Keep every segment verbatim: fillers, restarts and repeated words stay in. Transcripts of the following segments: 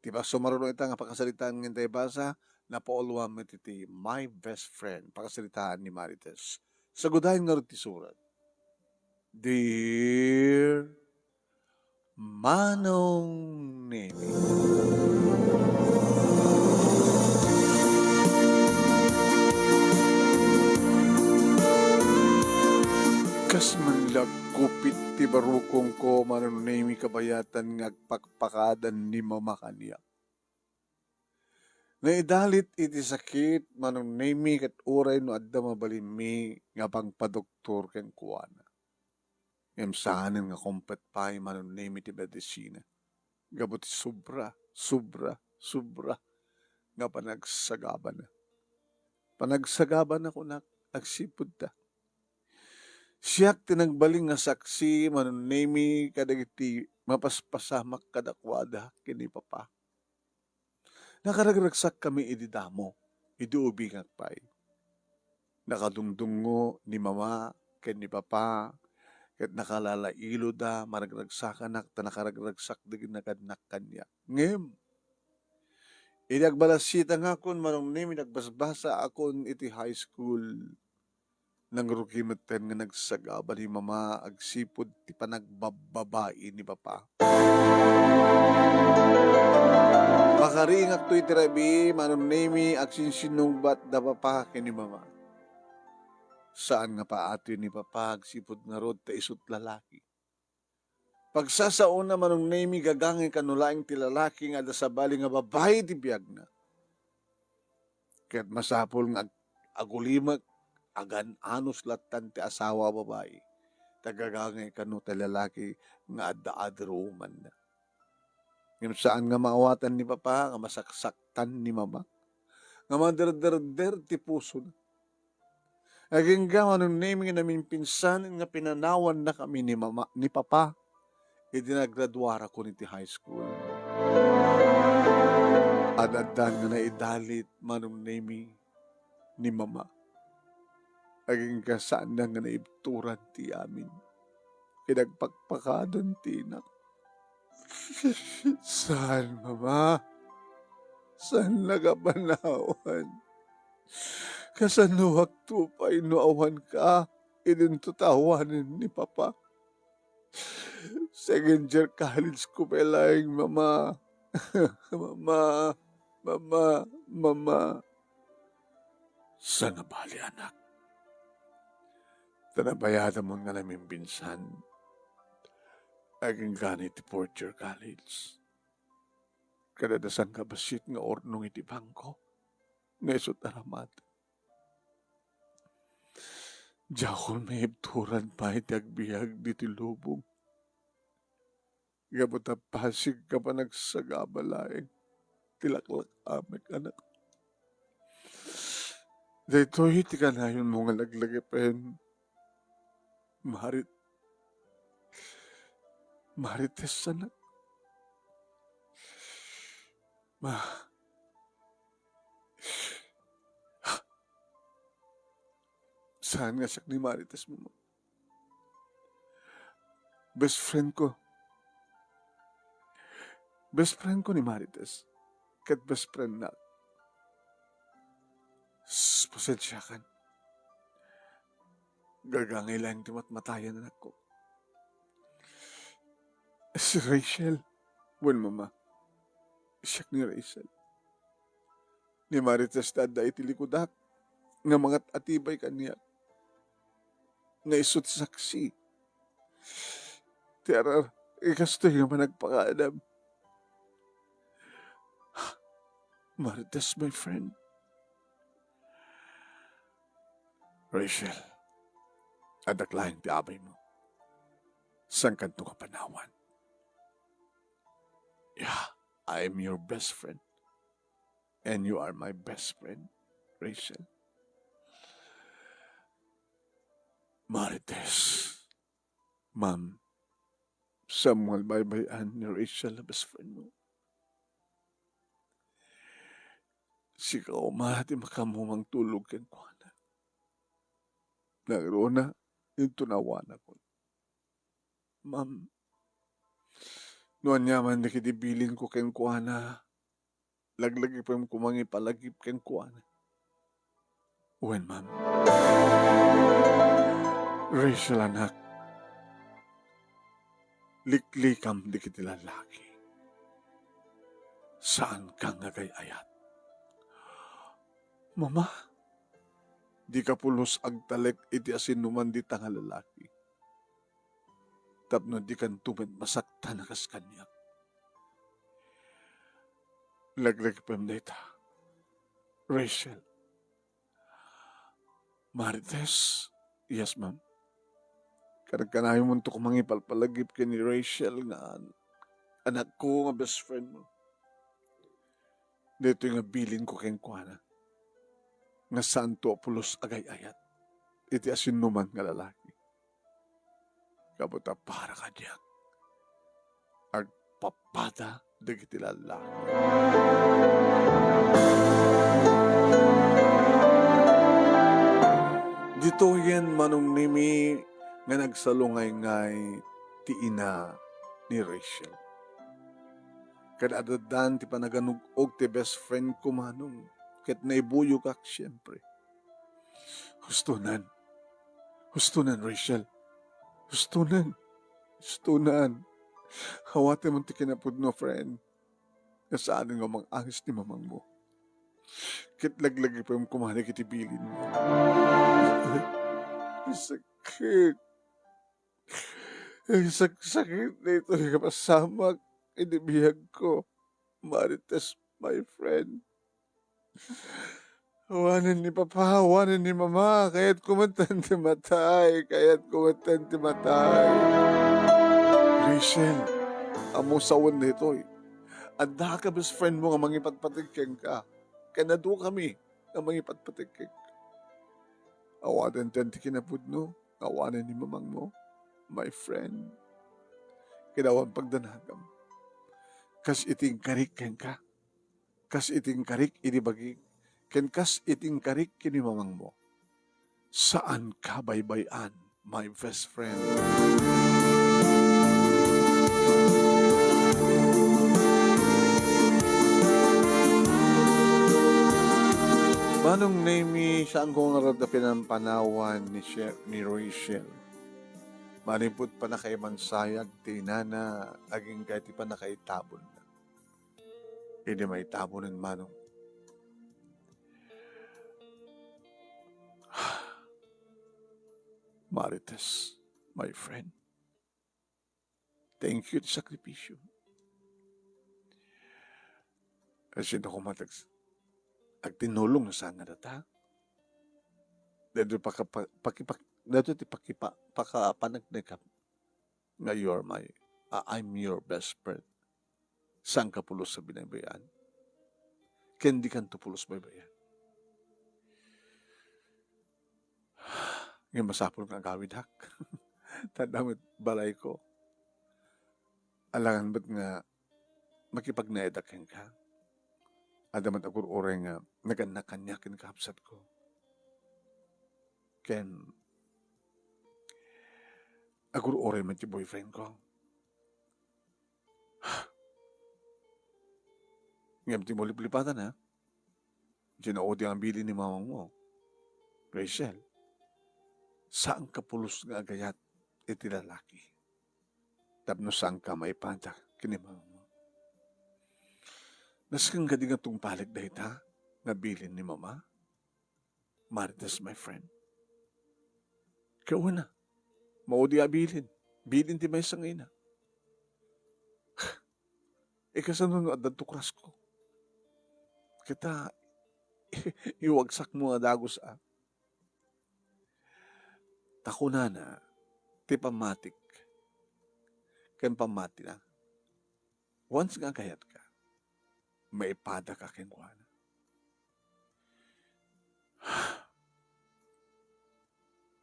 Ti pagsumaruno ita nga pakasaritaan nga intay basa, napauluan met iti My Best Friend, pakasaritaan ni Marites. Sagudayen ngarud ti surat. Dear Manong Nemi. Kas man la agkupit ti barukongko, Manong Nemi, kabayatan nga agpakpakadan ni Mama kaniak. Naidalit iti sakit, Manong Nemi, ket uray no adda mabalinmi nga pangpadoktor kenkuana. Ngem saanen nga kumpet pay, Manong Nemi, ti medisina. Gapu ti sobra, sobra, sobra nga panagsagabana. Panagsagabana, kunak, agsipud ta. Siak ti nagbalin nga saksi, Manong Nemi, kadagiti mapaspasamak kadakuada ken ni Papa. Nakaragragsakkami idi damo, idi ubingak pay. Nakadungdungngo ni Mama ken ni Papa, ket nakalalailo da, maragragsakanak ta nakaragragsak dagiti nagannak kaniak. Ngem, idi agbalasitangakon, Manong Nemi, nagbasbasaakon iti high school. Nangrugi metten nga nagsagaba ni Mama agsipud ti panagbabbabai ni Papa. Pakaringakto iti rabii, Manong Nemi, agsinsinnungbat da Papa ken ni Mama. Saan nga paatoy ni Papa agsipud ngarud ta isut lalaki. Pagsasaona, Manong Nemi, gagangay kano laeng ti lalaki nga adda sabali nga babai ti biagna. Ket masapul nga ag-, agulimek, agan-anos lattan ti asawa a babai, ta gagangay kano ti lalaki nga adda other woman-na. Ngem saan nga maawatan ni Papa nga masaksaktan ni Mama, nga maderderder ti pusona. Agingga, Manong Nemi, nga naminpinsan nga pinanawannakami ni Mama, ni Papa, idi nagraduarakon iti high school. Ad-addan nga naidalit, Manong Nemi, ni Mama. Agingga saanna nga naibturan ti amin. Kinagpakpakadan ti inak. Saan, Mama? Saan nakapanawan? Kasanoakto pay no awanka idinto ta awanen ni Papa? Second year college ko pay laeng, Mama. Mama, Mama, Mama. Saan a bali, anak? Ta nabayadamon nga naminpinsan. Agingga iti fourth year college. Kadadasan ka bassit nga urnong iti bangko nga isut a ramat. Diakon maibturan pay ti agbiag ditoy lubong. Gapu ta pasig ka panagsagaba laeng ti laklak-amek, anak. Daytoy ti kanayonmo nga laglagipen. Marit-, Marites, anak. Ma-, Saan nga siak ni Marites, Mama? Best friend ko. Best friend ko ni Marites. Ket best friend na. S-, pasensiakan. Gagangay laeng ti matmatayen, anakko. Si Rachel. Wen, Mama. Siak ni Rachel. Ni Marites ti adda iti likudak nga mangat-atibay kaniak. Nga isu ti saksi. Ti arar-, ikastoy nga panagpakaadam. Marites, my friend. Rachel, addak laeng ti abaymo. Saan kanto nga panawan? Yeah, I am your best friend. And you are my best friend, Rachel. Marites. Ma'am, Samuel, baybay-an ni Rachel a best friend mo. Sika koma ti makaammo mangtulog kenkuana. Nangruna, inton awanakon. Ma'am, no aniaman dagiti bilinko kenkuana, Laglagipem koma nga ipalagip kenkuana. Wen, ma'am. Rachel, anak, liklikam dagiti lalaki. Saanka nga agay-ayat. Mama, dika pulos agtalek iti asinoman dita nga lalaki. Tapno dikanto met masaktan a kas kaniak. Laglagipem dayta, Rachel. Marites, yes, ma'am. Kanakanayomonto koma nga ipalpalagip ken ni Rachel nga an-, anakko nga best friend mo. Daytoy nga bilinko kenkuana, nga saanto a pulos agay-ayat iti asinoman nga lalaki. Gapu ta para kaniak, agpapada dagiti lalaki. Ditoyen Manong Nemi nga nagsalungaynay ti ina ni Rachel. Kada addan ti panaganug-og ti best friend ko, Manong, ket naibuyogak, siempre. Hustonan. Hustonan, Rachel. Hustonan. Hustonan. Awatem ti kinapudno, friend. Nga saanen nga umang-angis ni mamangmo. Ket laglagipem koma dagiti bilinmo. Sakit. Sak-, sakit daytoy nga pasamak iti biagko. Marites, my friend. Awanen ni Papa, awanen ni Mama, kayatko metten ti matay, kayatko metten ti matay. Rachel, ammom sawen daytoy. Adda ka best friend mo nga mangipatpateg kenka. Ken adu kami nga mangipatpateg kenka. Awanen ti kinapudno, awanen ni mamangmo, my friend. Ken awan pagdanagam. Kas iti inkarik kenka. Kas iti inkarik idi bagik, ken kas iti inkarik ken ni mamangmo. Saanka baybay-an, my best friend. Manong Nemi, saanko ngarud a pinampanawan ni She-, ni Rachel. Manipud pannakaimansayag ti inana, agingga iti pannakaitabonna. Idi maitabonen, Manong. Marites, my friend. Thank you ti sakripisio. Ket sino koma ti ag-, agtinnulong no saan nga data? Daytoy paka-, pa-, pakipak-, daytoy ti pakipa-, pakapaneknekam nga you are my, ah, I'm your best friend. Saanka pulos a binaybay-an. Ken dikanto pulos baybay-an. Ngem masapul nga agawidak. Ta adda met balayko. Alangan met nga makipagnaedak kenka. Adda met agur-uray nga nagannak kaniak ken kakabsatko. Ken agur-uray met ti boyfriendko. Ngem ti maliplipatan, ha? Diay naudi nga bilin ni mamangmo, Rachel, saanka pulos nga agayat iti lalaki. Tapno saanka maipada ken ni mamangmo. Nasken kadi nga tungpalek dayta nga bilin ni mama? Marites, my friend. Ket wen a, maudi a bilin. Bilin ti maysa nga ina. Ikasano no adda tukrasko? Ket ta, iwagsakmo a dagus a. Ta kunana, ti pammatik ken pammatina, once nga agayatka, maipadaka kenkuana.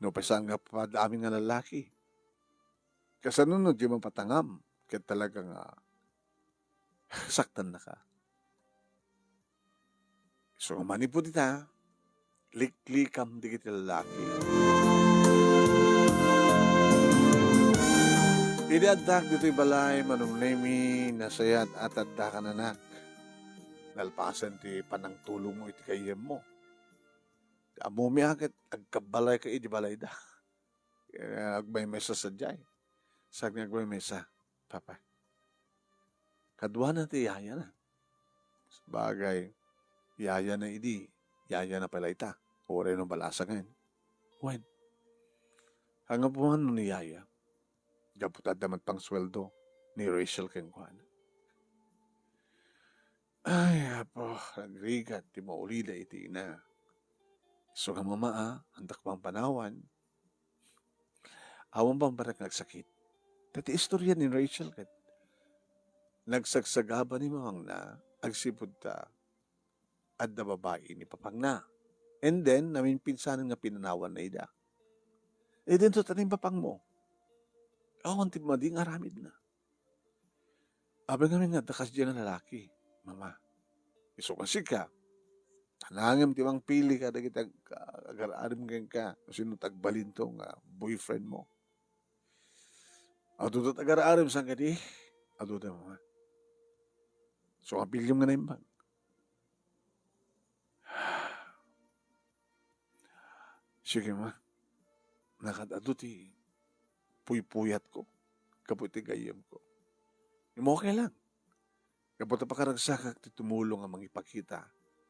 No, pay saan nga pad amin nga lalaki? Kasano no di mapatangam ket talaga nga saktannaka? So, manipud ita, liklikam dagiti lalaki. Idi addak ditoy balay, Manong Nemi, nasayaat a adda kananak. nalpasen ti panangtulongmo iti gayyemmo. Ammomi a ket agkabbalayka idi balayda. Eh, agmaymaysa sadiay. Saan nga agmaymaysa, Papa? Kaduana ti yayana. Sabagay, yayana idi, yayana pay la ita. Uray no balasaen. Wen, hangapuan no ni yaya, gapu ta adda met pangsueldo ni Rachel kenkuana. Ay, Apo, nagrigat ti maulida iti ina. Isu nga mama, a, antak pampanawan. Awan pambarek nga agsakit. Ta ti istorya ni Rachel ket nagsagsagaba ni mamangna agsipud ta adda babai ni papangna. And then, naminpinsanan nga pinanawanna ida. E, dinto ta ni papangmo. Awan ti madi nga aramidna. Apay ngamin nga adda kasdiay nga lalaki, Mama? Isu nga sika, nangem ti mangpili kadagiti ag-, agar-arim kenka, no sino ti agbalinto nga boyfriend mo. Adu ti agar-arim saan kadi? Adu ti, Mama. Isu nga piliam nga naimbag. Sige, Ma. Nakad-adu ti puypuyatko gapu iti gayyemko. Ngem okay lang. Gapu ta pakaragsakak ti tumulong a mangipakita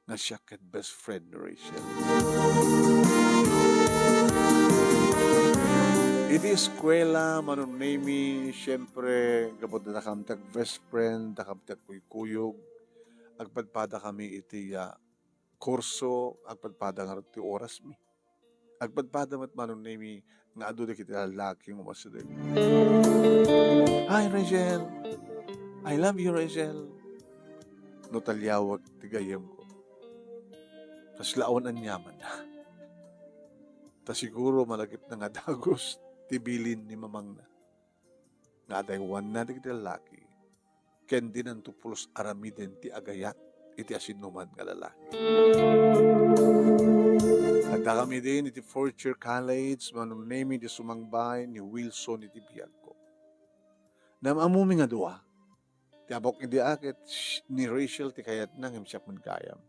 nga siak ket best friend ni Rachel. Iti eskuela, Manong Nemy, siyempre, gapu ta dakami ti ag-best friend, dakami ti agkuykuyog, agpadpadakami iti, ah, kurso, agpadpada ngarud ti orasmi. Agpadpada met, Manong Nemy, nga adu dagiti lallaki nga umasideg. "Hi, Rachel! I love you, Rachel!" No taliawek ti gayyemko, kasla awan aniamanna. Ta siguro malagipna nga dagus ti bilin ni mamangna nga adaywanna dagiti lallaki ken dinanto pulos aramiden ti agayat iti asinoman nga lalaki. Addakami din iti fourth year college, Manong Nemy, idi sumangbay ni Wilson iti biagko. Naam-ammomi nga dua. Ti apok idi a ket ni Rachel ti kayatna ngem siak met gayam.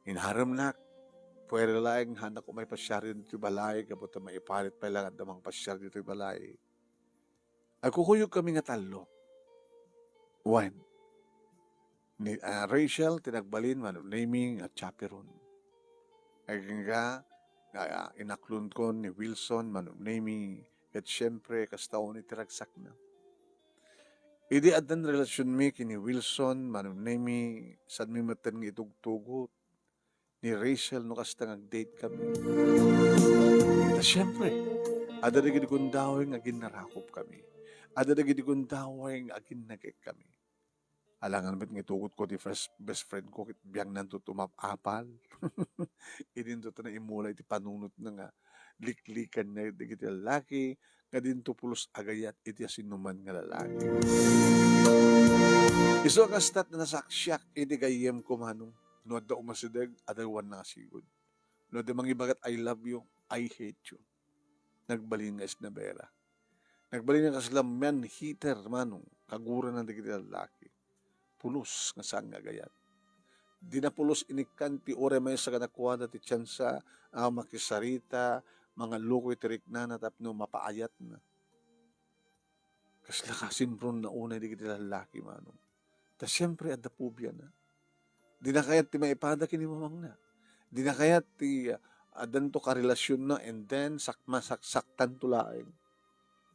Inharemnak, puwera laeng haannak umay pasiar ditoy balay gapu ta maiparit pay la nga adda mangpasiar ditoy balay. Agkukuyogkami nga tallo. Wen, ni, ah, Rachel ti nagbalin, Manong Nemy, nga chaperone. Agingga nga, ah, inaklonkon ni Wilson, Manong Nemy, ket siempre, kasta unay ti ragsakna. Idi addan relasionmi ken ni Wilson, Manong Nemy, saanmi metten nga itugtugot ni Rachel no kasta nga ag-date kami. Ta siempre, adda dagiti gundaway nga aginnarakop kami. Adda dagiti gundaway nga aginnagek kami. Alangan met nga itugotko ti first best friend ko, ket biangnanto ti umap-apal. Idinto ta naimmula iti panunotna nga liklikanna dagiti lallaki nga dinto pulos agayat iti asinoman nga lalaki. Isu a kasta ti nasaksiak iti gayyemko, Manong. No adda umasideg, adaywanna nga sigud. No adda mangibagat, "I love you, I hate you." Nagbalin nga isnabera. Nagbalin nga kasla man-hater, Manong, kaguranna dagiti lallaki. Pulos nga saan nga agayat. Dina pulos inikkan ti uray maysa kadakuada ti tiansa a makisarita, mangallukoy ti riknana tapno mapaayatna. Kasla kasimpron na unay dagiti lallaki, Manong. Ta siempre, adda pobiana. Dina kayat ti maipada ken ni mamangna. Dina kayat ti, ah, addanto karelasionna, and then sak-, masaksaktanto laeng.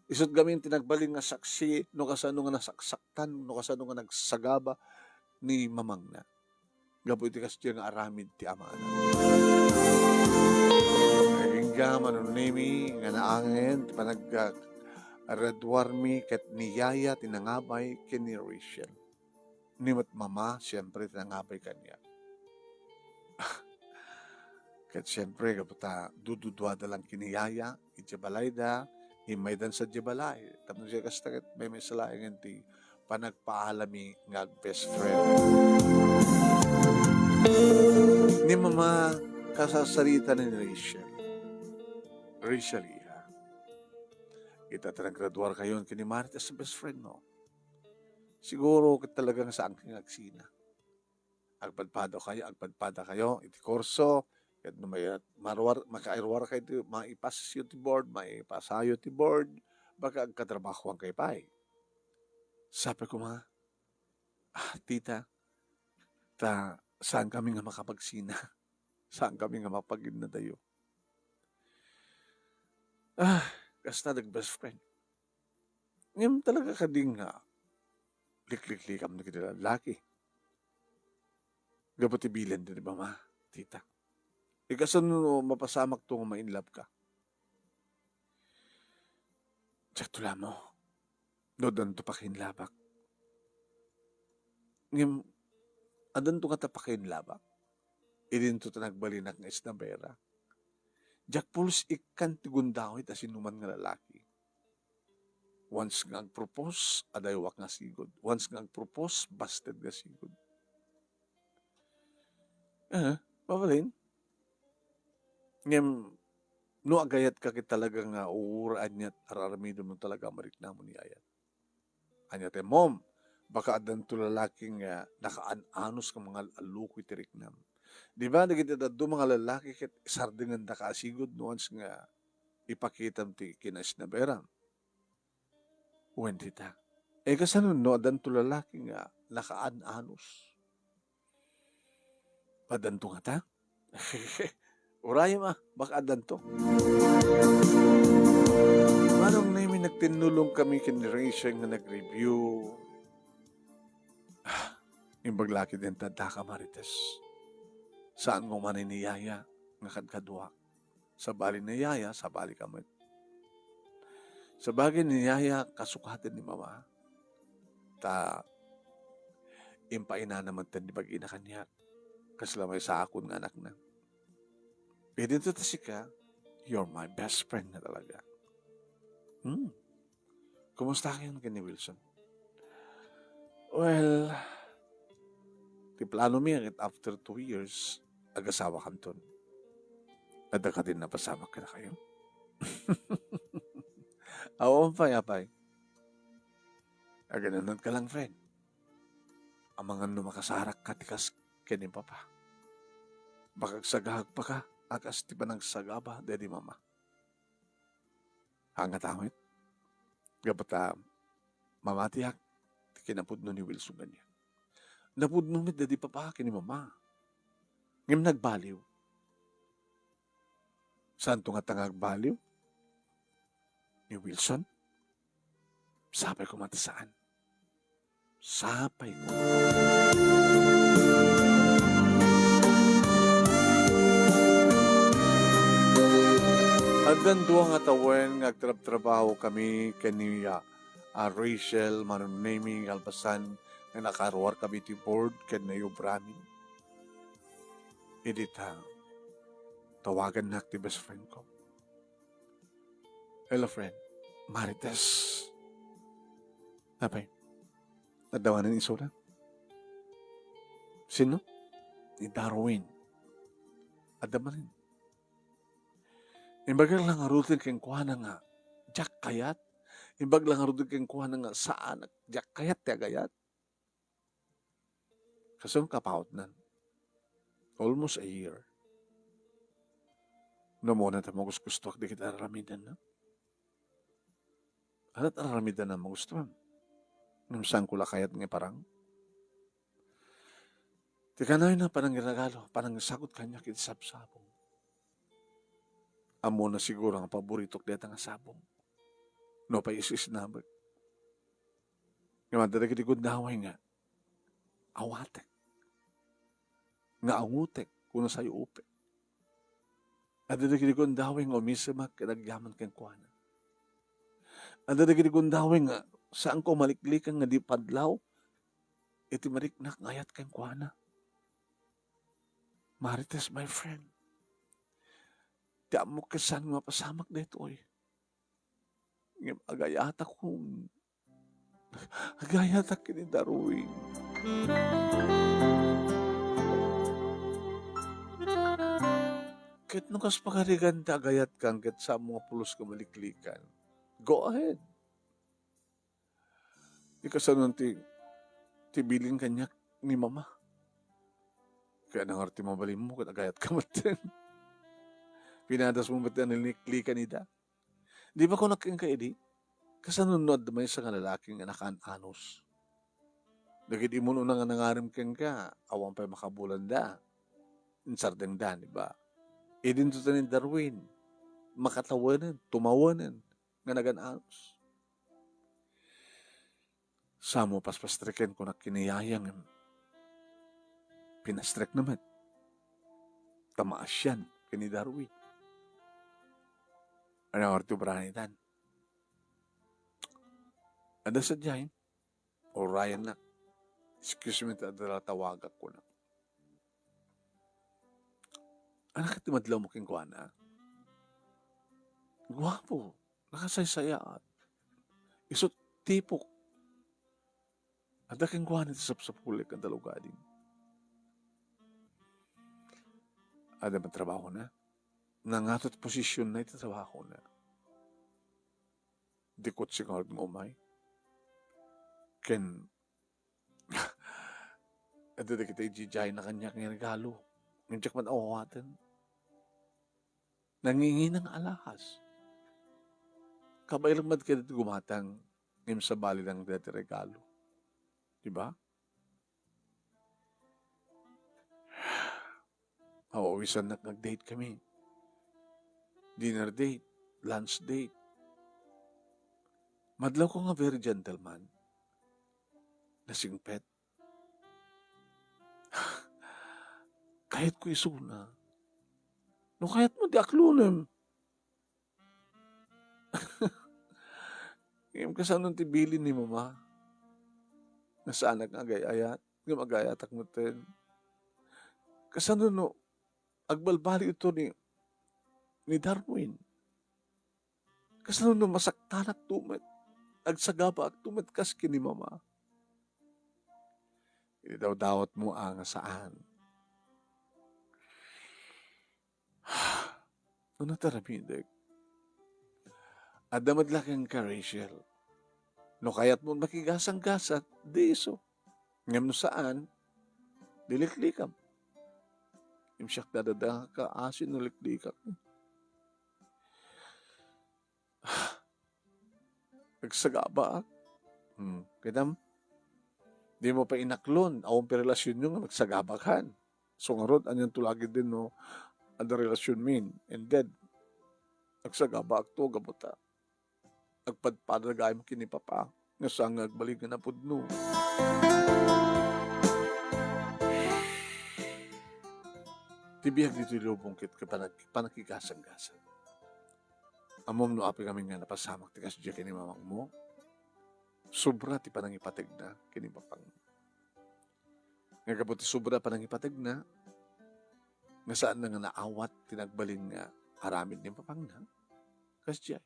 Isut' gamin ti nagbalin nga saksi no kasano nga nasaksaktan, no kasano nga nagsagaba ni mamangna gapu iti kasdiay nga aramid ti amana. Agingga, Manong Nemy, nga naangen ti panag-, ah, graduarmi ket ni yaya ti nangabay ken ni Rachel. Ni met mama, siempre, ti nangabay kaniak. Ket siempre, gapu ta dududuada lang ken ni yaya, idiay balayda, immaydan sadiay balay. Tapno siya kasta ket maymaysa laengen ti panagpaalami nga ag-best friend. Ni mama, kasasarita ni Rachel. Rachel, iha. Ita ta naggraduarkayon ken ni Marites a best friend mo. Siguro ket talagang saanka nga agsina. agpadpado kayo, agpadpada kayo iti kurso, ket no may, maruar-, makairuar kayo iti, maipasyo ti board, maipasayo ti board, baka agkatrabahoan kayo pay. Sabi ko, "Ma, ah, tita, ta saan kami nga makapagsina? Saan kami nga mapaginnadayo?" Ah, kasta dag best friend. Ngem talaga kadi nga likliklikam dagiti lallaki? Gapu ti bilin ti mama, tita. Ikasano no mapasamakto nga ma-in love ka? Diak to lamo. No, addanto pakainlabak. Ngem, addanto nga ta pakainlabak. Idinto ta nagbalinak nga isnabera. Diak pulos ikkan ti gundaway ta sinuman nga lalaki. Once nga agpropose, adaywak nga sigud. Once nga agpropose, busted nga sigud. Eh, mabalin. Ngem, no agayat ka ket talaga nga uray aniat ar-aramidem no talaga mariknam ni yaya. Ania ti ammom? Baka addanto lalaki nga nakaan-anos nga mangal-alluko iti riknam. Di ba, dagiti dadduma nga lalaki ket sardengandaka a sigud no once nga ipakitam ti kinaisnaberam. Wen, tita. Eh, kasano no addanto lalaki nga nakaan-anos? Addanto ngata? Urayem a, baka addanto. Manong Nemi, nagtinnulong kami ken ni Rachel nga nag-review. Ah, imbag la ket dayta addaka, Marites. Saan nga umani ni yaya nga kadkaduak. Sabali ni yaya, sabali ka met. Sabagay ni yaya, kasukaten ni mama. Ta, impainana met ti bagina kaniak. Kasla maysaakon nga anakna. Idinto ta sika, you're my best friend na talaga. Hmm. Kumusta kayon ken ni Wilson? Well, ti planomi ket after two years, agasawakanton. Adda kadin napasamak kadakayo? Awan pay, apay. Aganananka lang, friend. Amangan no makasarakka ti kas ken ni Papa. Baka agsagabaka a kas ti panagsagaba daydi Mama. Haan ngata met, gapu ta mamatiak ti kinapudno ni Wilson kaniak. Napudno met daydi Papa ken ni Mama. Ngem nagbaliw. Saanto ngata nga agbaliw ni Wilson? Sapay koma ta saan. Sapay koma. Addan dua nga tawen nga agtrabtrabaho kami ken ni, ah, ah, Rachel, Manong Nemi, kalpasan nga nakaruar kami iti board ken nayobrami. Idi ta, tawagannak ti best friend ko. Hello, friend. Marites. Apay, adda manen isuna? Sino? Ni Darwin. Adda manen. Imbagak la ngaruden kenkuana nga diak kayat. Imbag la ngaruden kenkuana nga saanak, diak kayat ti agayat. Kasano kapautnan? Almost a year. No, ammona ta magusgustoak dagiti ar-aramidenna. Adda ar-aramidenna a magustuam. Ngem saanko la kayat nga iparang. Ti kanayna panangiragalo, panangisagut kaniak iti sabsabong. Ammona siguro nga paboritok dayta nga sabong. Nupay is-isnabek. Ngem adda dagiti gundaway nga awatek, nga angutek, kuno sayupek. Adda dagiti gundaway nga umisemak ket agyaman kenkuana. Adda dagiti gundaway nga saanko maliklikan nga di padlaw iti mariknak nga ayat kenkuana. Marites, my friend, ti ammok ket saan nga mapasamak daytoy. Ngem agayatakon. Agayatak ken ni Darwin. Ket no kas pagarigan ti agayatkan ket saanmo nga pulos nga maliklikan, go ahead. Ikasanon ti, ti bilin kaniak ni Mama. Kaya nangar ti mabalinmo, ket agayat ka met. Pinadasmo met ti naliliklikan ida. Di ba kunak kenka idi? Kasano no adda maysa nga lalaki nga nakaan-anus? Dagiti immun-una nga nangarim kenka, awan pay makabulanda. Insardengda, di ba? Idinto ta ni Darwin, makatawanen, tumawanen, nga nagan-anus. Samo paspastreken kunak ken ni Yaya ngem pinastrekna met. Ta maasian ken ni Darwin. Ania ngarud ti obranan itan? Adda sadiayen, urayennak. Excuse me, ta adda la tawagak, kuna. Ania ket ti madlawmo kenkuana? Guapo, nakasaysayaat. Isu ti tipok. Adda kenkuana ti sapsapulek nga dalugading. Adda met trabahona. Nangato ti posisionna iti trabahona. Di kotse ngarud nga umay. Ken, adda dagiti idiayna kaniak nga regalo. Ngem diak met awawaten. Nangingina nga alahas. Kabaelak met kadagiti gumatang, ngem sabali lang dagiti regalo. Di ba? Awisannak nga ag-date kami. Dinner date, lunch date. Madlawko nga very gentleman. Nasingpet. Kayatko isuna. No kayatmo, di aklonem. Ngem kasano ti bilin ni Mama? Nga saanak nga agay-ayat, ngem agay-ayatak metten. Kasano no agbalbaliwto ni, ni Darwin? Kasano no masaktanakto met? Agsagabaakto met kas ken ni Mama? Idawdawatmo a nga saan. Ano ti aramidek? Adda met la kenka, Rachel. No kayatmo makigasanggasat, di isu. Ngem no saan, di liklikam. Ngem siak dadadaka asin no liklikak. Agsagabaak. Hmm, kitam? Dimo pay inaklon, awan pay relasionyo ngem agsagabakan. So ngarud, anianto la ketdin no adda relasionmin? And then, agsagabaakto gapu ta agpadpada gayam ken ni Papa nga saan nga agbalin nga napudno. Ti biag ditoy lubong ket panag-, panakigasanggasat. Ammom no apay ngamin nga napasamak ti kasdiay ken ni mamangmo? Sobra ti panangipategna ken ni papangmo. Nga gapu ti sobra panangipategna, nga saanna nga naawat ti nagbalin nga aramid ni papangna, kasdiay.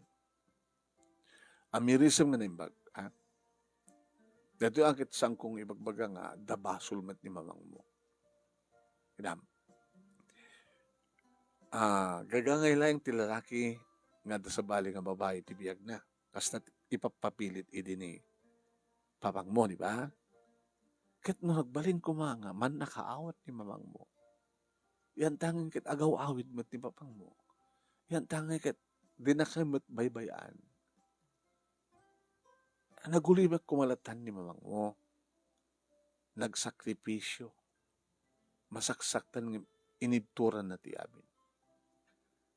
Amirisem nga naimbag, a? Daytoy a ket saanko nga ibagbaga nga adda basol met ni mamangmo. Inam. Ah, gagangay laeng ti lalaki nga adda sabali nga babai ti biagna. Kasta ti ipapapilit idi ni papangmo, di ba? Ket no nagbalin koma nga mannakaawat ni mamangmo, yantangay ket agaw-awid met ni papangmo. Yantangay ket dinakay met baybay-an. Nagulimek koma latta ni mamangmo. Nagsakripisyo. Masaksaktan nga inibturanna ti amin.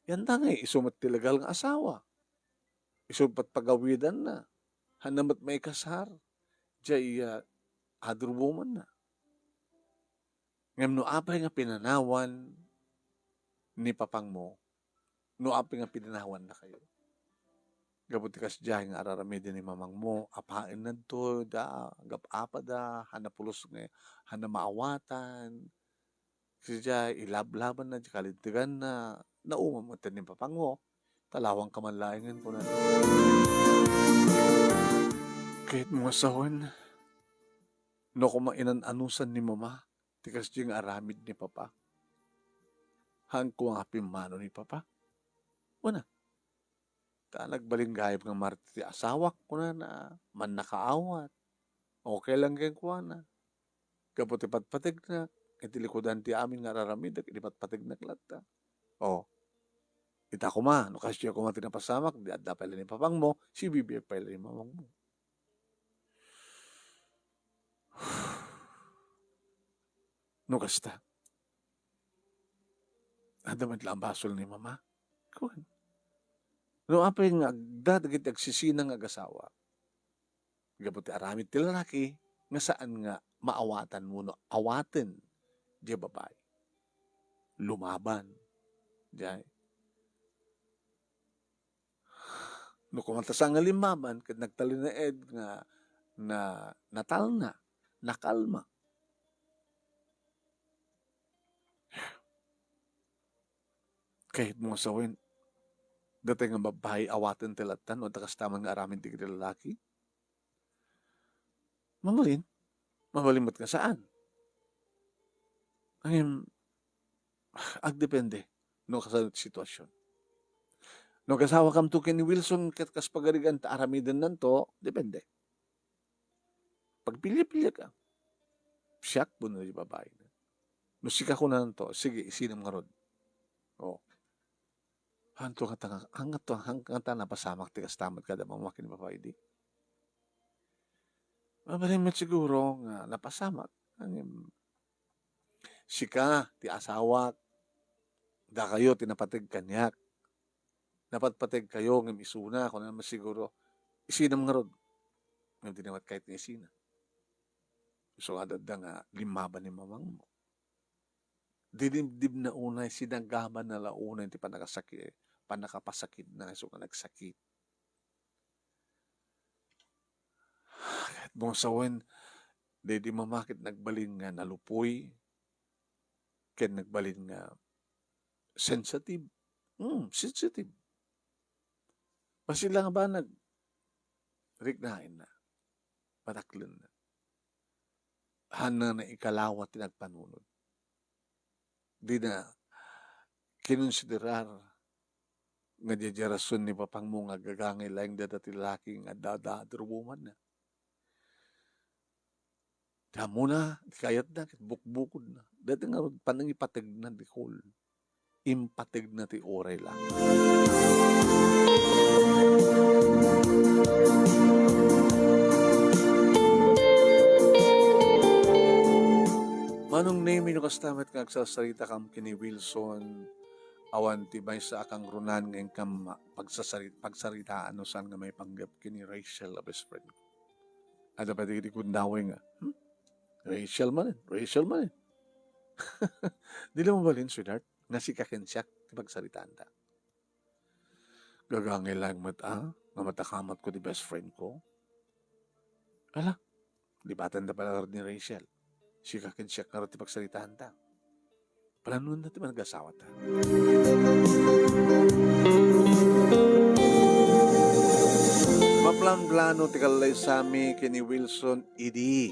Yantangay isu met ti legal nga asawa. Isu met pagawidanna. Hanna met maikasar. Diay, ah, other woman na. Ngem no apay nga pinanawan ni papangmo, no apay nga pinanawannakayo, gapu ti kasdiay nga ar-aramiden ni mamangmo, apaenna ditoy, da, gap-apada, hanna pulos nga, hanna maawatan, kasdiay, ilablabanna, diay kalinteganna, nauma met ni papangmo, talawangka man laengen, kuna. Kayatmo nga sawen, no koma inan-anusan ni mama, ti kasdiay nga aramid ni papa. Haanko nga pimmano ni papa. Kuna, ta nagbalin gayam nga marte ti asawak, kunana, mannakaawat. Okay lang kenkuana. Gapu ti patpategna, iti likudan ti amin nga ar-aramidek, idi patpategnak latta. O, ita koma, no kasdiay koma ti napasamak, di adda pay la ni papangmo, sibibiag pay la ni mamangmo. No kasta, adda met la a basol ni mama. Kuan. No apay nga agda dagiti agsisina nga agasawa, gapu ti aramid ti lalaki, nga saan nga maawatan wenno awaten diay babai. Lumaban. Diay. No kumanta sa nga limmaban, ket nagtalinaed nga na-, natalna, nakalma. Kayatmo nga sawen, datay nga babbai awaten ti lattan, no adda kasta man nga aramid dagiti lalaki? Mabalin. Mabalin met nga saan. Ngem, agdepende no kasano ti situasion. No agasawakamto ken ni Wilson ket kas pagarigan ta aramidennanto, depende. Pagpilya-pilya ka. Siak wenno ti babai. No sika kunanto, sige, isinem ngarud. O. Hanto nga ta-, hanto, han-, nga ta napasamak ti kasta met kada mama ken ni papa idi. Mabalin met siguro nga napasamak. Ngem, sika ti asawak, dakayo ti napateg kaniak. Napatpateg kayo ngem isuna, kunana met siguro, isinem ngarud. Ngem di na met kayat nga isina. Isu nga adda nga limmaban ni mamangmo. Dinibdibna unay, sinagabanna la unay ti pannakasaki-, pannakapasakitna isu nga nagsakit. Ket no sawen, daydi mama ket nagbalin nga nalupoy, ken nagbalin nga sensitive. Hmm, sensitive. Bassit la nga banag, riknaenna, pataklenna. Hanna naikalawa ti nagpanunot. Dina kinonsiderar nga diay rason ni papangmo nga agagangay laeng dayta ti lalaki nga adda, adda, adda rubumanna. Ti ammona, ti kayatna, ket bukbukodna. Dayta ngarud, panangipategna, Nicole. Impategna ti uray la. Manong Nemy, no kasta met nga agsasaritakam ken ni Wilson, awan ti maysa a kangrunan nga inkam pagsasari-, pagsaritaan no saan nga maipanggep ken ni Rachel a best friend ko. Adda pay dagiti gundaway nga, "Hmm? Rachel manen, Rachel manen." Di la mabalin, sweetheart, nga sika ken siak ti pagsaritaanta. Gagangay laeng met a nga matakamatko ti best friend ko. Ala, libatanda pay la ngarud ni Rachel. Sika ken siak ngarud ti pagsaritaanta. Planuenda ti panag-asawata. Maplanplano ti kallaysami ken ni Wilson idi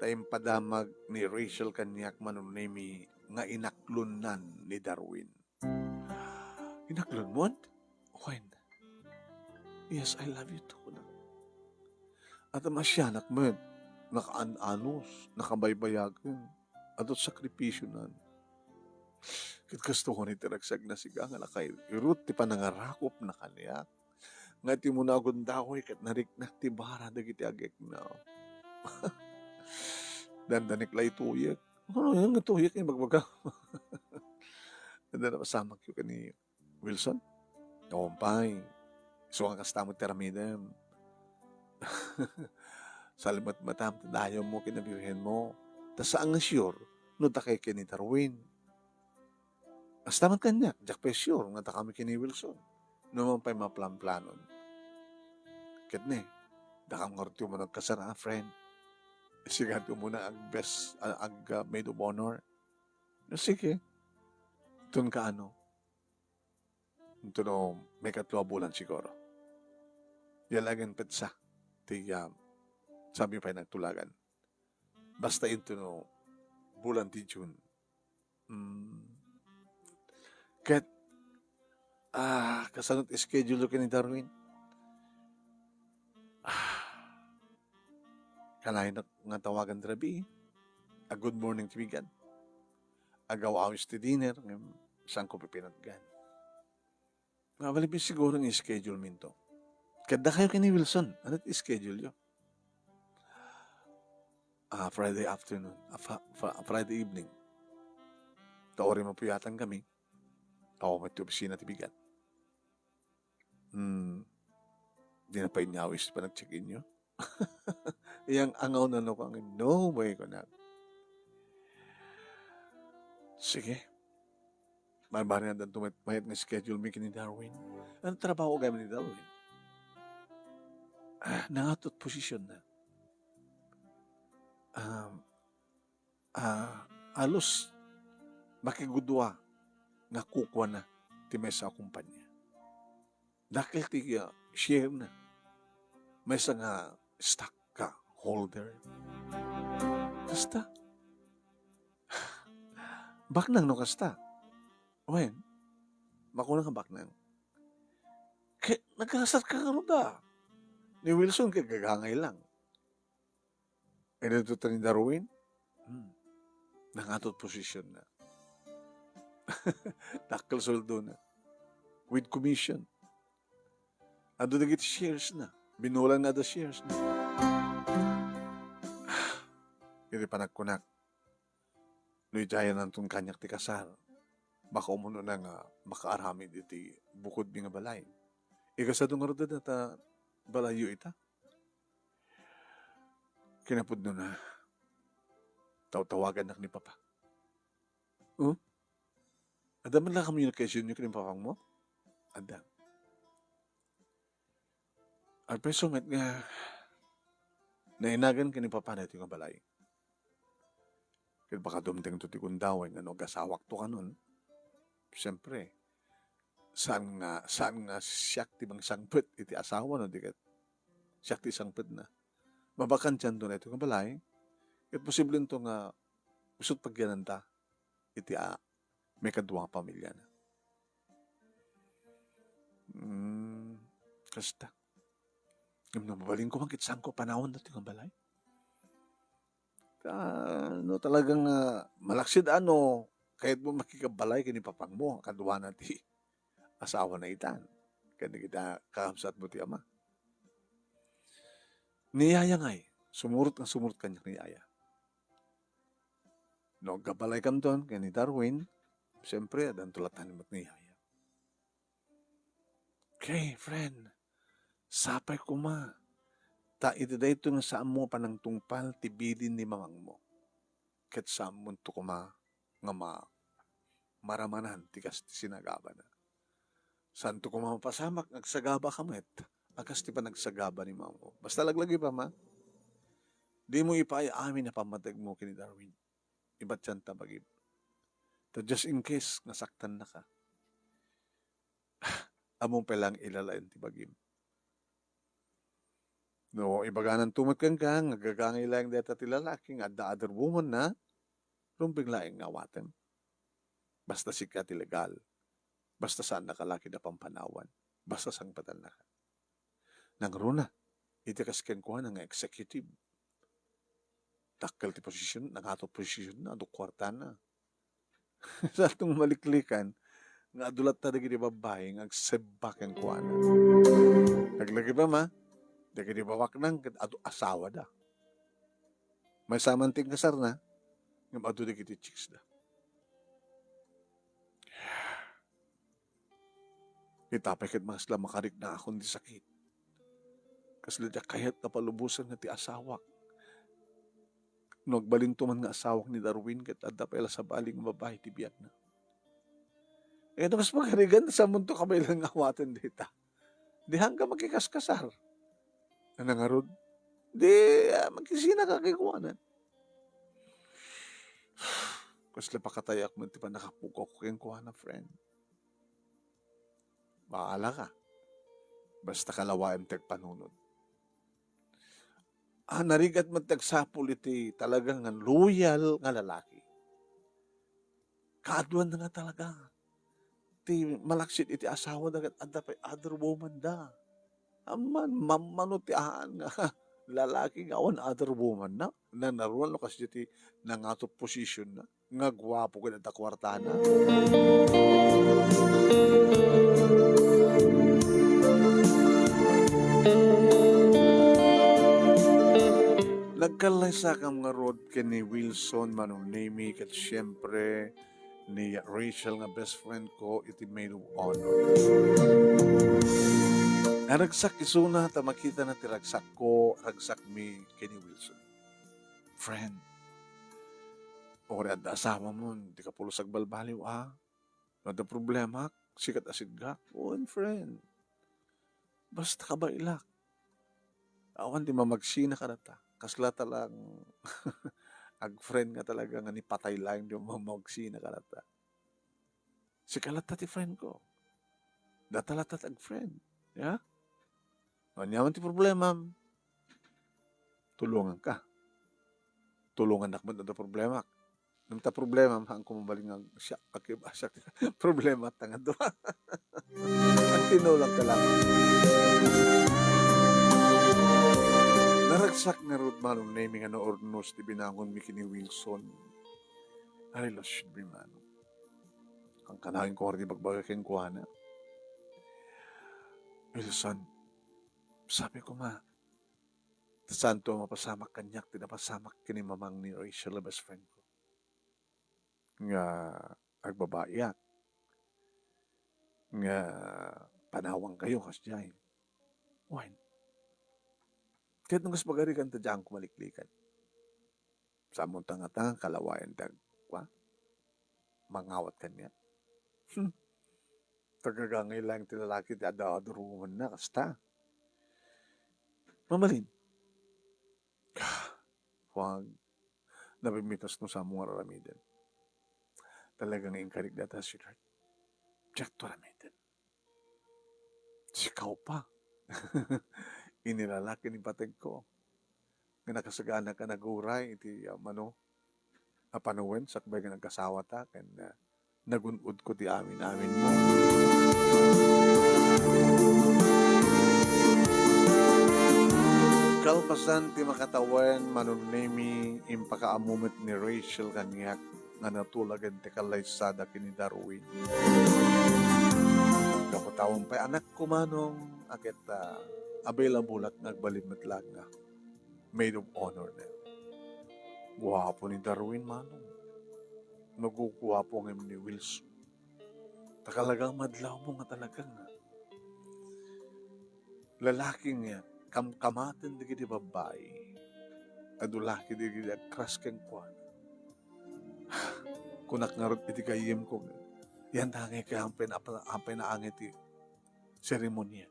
ta impadamag ni Rachel kaniak, Manong Nemy, nga inaklonnan ni Darwin. Inaklonmon? Wen. "Yes, I love you too," kuna. Adda maasianak met, nakaan-anos, nakabaybayagen, adda sakripisionan. Ket kastoy ti ragsakna, sika nga nakairut ti panangarakopna kaniak. Nga iti umuna a gundaway ket nariknak ti bara dagiti agekna. Dandanek la ituyek. Ano yan nga tuyek nga ibagbaga? Adda napasamakyo ken ni Wilson? Awan pay. Isu nga kasta met ti aramidem. Salimatmatam ti dayawmo ken ni birhenmo. Ta saan nga sure no dakay ken ni Darwin. Kasta met kaniak, diak pay sure nga dakami ken ni Wilson. No man pay maplanplanon. Ket ne, dakam ngarud ti umuna agkasar a, friend. Sika ti umuna ag-best, a-, ag-, ah, maid of honor. No, sige. Ton kaano? Intono maikatlo a bulan siguro. Yalagen petsa ti, ah, saan pay nagtulagan. Basta intono bulan ti June. Mm. Ket, ah, kasano ti schedule ken ni Darwin? Ah, kanayon nga tawagan ti rabii. A good morning ti bigan. agaw-awis ti dinner, ngem saanko pipinatgan. Mabalin siguro nga i-schedule minto. Ket dakayo ken ni Wilson, ania ti schedule yo? Ah, Friday afternoon, ah, fa-, fa-, Friday evening. Ta uray mapuyatan kami, awan met ti opisina ti bigat. Hmm, di na pay inyawis ti panag-check-in yo? Iyang angaw na no, kang, "No way," kunak. Sige. Barbarian, danto met mayat nga schedule mi ken ni Darwin. Ania ti trabaho gayam ni Darwin? Ah, nangato ti posisyon na. Um, ah, alus makigudua nga kukuana ti maysa a kumpanya. Dakkel ti, ah, share na. Maysa nga stock ka holder. Kasta. Baknang no kasta. Wen, makuna nga baknang. Ket nagkasar ka ngarud a. Ni Wilson ket gagangay lang. Ania ti ni Darwin? Hmm. Nangato ti posisyon na. Dakkel sueldo na. With commission. Adu dagiti shares na. Binulan nga adda shares na. Iti panagkunak, no idiayananton kaniak ti kasar, makaumuna nga makaaramid iti bukodmi nga balay. Ikasado ngarud dayta balayyo ita. Kinapudnona, tawtawagannak ni Papa. Oh? Adda man la communication yo ken ni papangmo? Adda. Alpreso met nga nainagan ken ni Papa daytoy nga balay. Ket baka dumtengto ti gundaway nga no agasawakto kanon. Siyempre, saan nga, saan nga siak ti mangsangpet iti asawa no di ket siak ti sangpetna. Mabakantianto daytoy nga balay, ket posiblento nga isut' pagyananta iti a-, maikadua nga pamiliana. Hmm, kasta. Ngem no mabalinko man ket saanko panawen daytoy nga balay? Ah, no talagang, ah, malaksid a no, kayatmo makikabalay ken ni papangmo, kaduana ti asawana itan. Ken dagiti kakabsatmo ti ama. Ni Yaya ngay, sumurot nga sumurot kaniak ni Yaya. No agkabalaykanton ken ni Darwin, siyempre, addanto latta met ni Yaya. Okay, friend. Sapay koma. Ta iti daytoy nga saanmo a panangtungpal ti bilin ni mamangmo. Ket saanmonto koma nga ma-, maramanan ti kas ti sinagabana. Saanto koma mapasamak nga agsagabaka met a kas ti panagsagaba ni mamangmo. Basta laglagipa, ma. Dimo ipaay amin a pammategmo ken ni Darwin. Ibatianta bagim. Ta just in case nga saktannaka. Ammom pay laeng ilalaen ti bagim. No, ibagananto met kenka nga gagangay laeng dayta ti lalaki nga adda other woman na, rumbeng laeng nga awatem. Basta sika ti legal. Basta saannaka la ketdi a pampanawan. Basta sangpetannaka. Nangruna, iti kas kenkuana nga executive. Dakkel ti posisyon, nangato ti posisyon na, adu kuartana. Saanto nga maliklikan nga adu latta dagiti babbai nga agsebba kenkuana. Laglagipa, ma, dagiti babaknang ket adu asawada. Maysa man ti inkasarna, ngem adu dagiti chicks da. Ita pay ket masla makariknaakon ti sakit. Kasla diak kayat nga palubosen nga ti asawak. No agbalinto man nga asawak ni Darwin, ket adda pay la sabali nga babbai ti biagna. Eh, no kas pagarigan, saanmonto kabaelan nga awaten dayta? Di haanka makikaskasar. Ania ngarud? Di, ah, makisinaka kenkuana. Kasla pakatayak met ti pannakapugawko kenkuana, friend. Bahala ka. Basta kalawaem ti agpanunot. Ah, narigat met ti agsapul iti talaga nga loyal nga lalaki. Kaaduan nga talaga ti malaksid iti asawada ket adda pay other woman da. Amman, mammano ti aan nga lalaki nga awan other woman na, nanaruan no kasdiay ti nangato position na, nga guapo ket adda kuartana. Nagkallaysakam ngarud ken ni Wilson, Manong Nemi, ket siempre, ni Rachel nga best friend ko iti maid of honor. Naragsak isuna ta makitana ti ragsakko, ragsakmi ken ni Wilson. Friend, uray adda asawamon, dika pulos agbalbaliw, a? No adda problemak, sika ti asidgak. Wen, friend. Basta kabaelak. Awan ti mamagsina kadata. Kasla ta lang ag-friend nga talaga nga ni patay laeng ti mamagsina kadata. Sika latta ti friend ko. Data latta ti ag-friend. Ya? Aniaman ti problemam? Tulonganka. Tulongannak met no adda problemak. Ngem ta problemam, haanko mabalin nga siak, aki-, siak ti problema ta nga dua. Agtinulangka lang. Naragsak ngarud, Manong Nemi, nga naurnos ti binangonmi ken ni Wilson. Ay, Lord, should be, Manong. Kankanayon ko ngarud ti bagbaga kenkuana. Wilson, sabi ko, ma, ta saanto a mapasamak kaniak ti napasamak ken ni mamang ni Rachel a best friend ko. Nga agbabaiak. Nga panawankayo kasdiay. Wen. Ket no kas pagarigan ta diak maliklikan. Saanmo ta nga ta kalawayan ti ag-, kua? Mangawat kaniak. Hmm. Tagagangay laeng ti lalaki ti adda other woman na, kasta. Mabalin. Wag. Napimitas no saanmo nga aramiden. Talaga nga inkarik data, sweetheart. Diakto aramiden. Sikaw pa. Inilalaki ni pategko. Nga nakasagana ka naguray iti, ah, mano, a panawen, sakbay nga nagkasawata, ken, ah, nagun-odko ti amin-aminmo. Kalpasan ti makatawen, Manong Nemi, impakaammo met ni Rachel kaniak nga natulagen ti kallaysada ken ni Darwin. Gapu ta awan pay anakko, Manong, a ket, ah, available-ak nga agbalin met laeng nga maid of honor na. Guapo ni Darwin, Manong. Naguguapo ngem ni Wilson. Ta talagang madlawmo nga talagang lalaki nga kamkamaten dagiti babbai. Adu la ketdi dagiti agkras kenkuana. Kunak ngarud iti gayyemko, yan ta ngay kaya ampay na-, ampay naangay ti seremonia.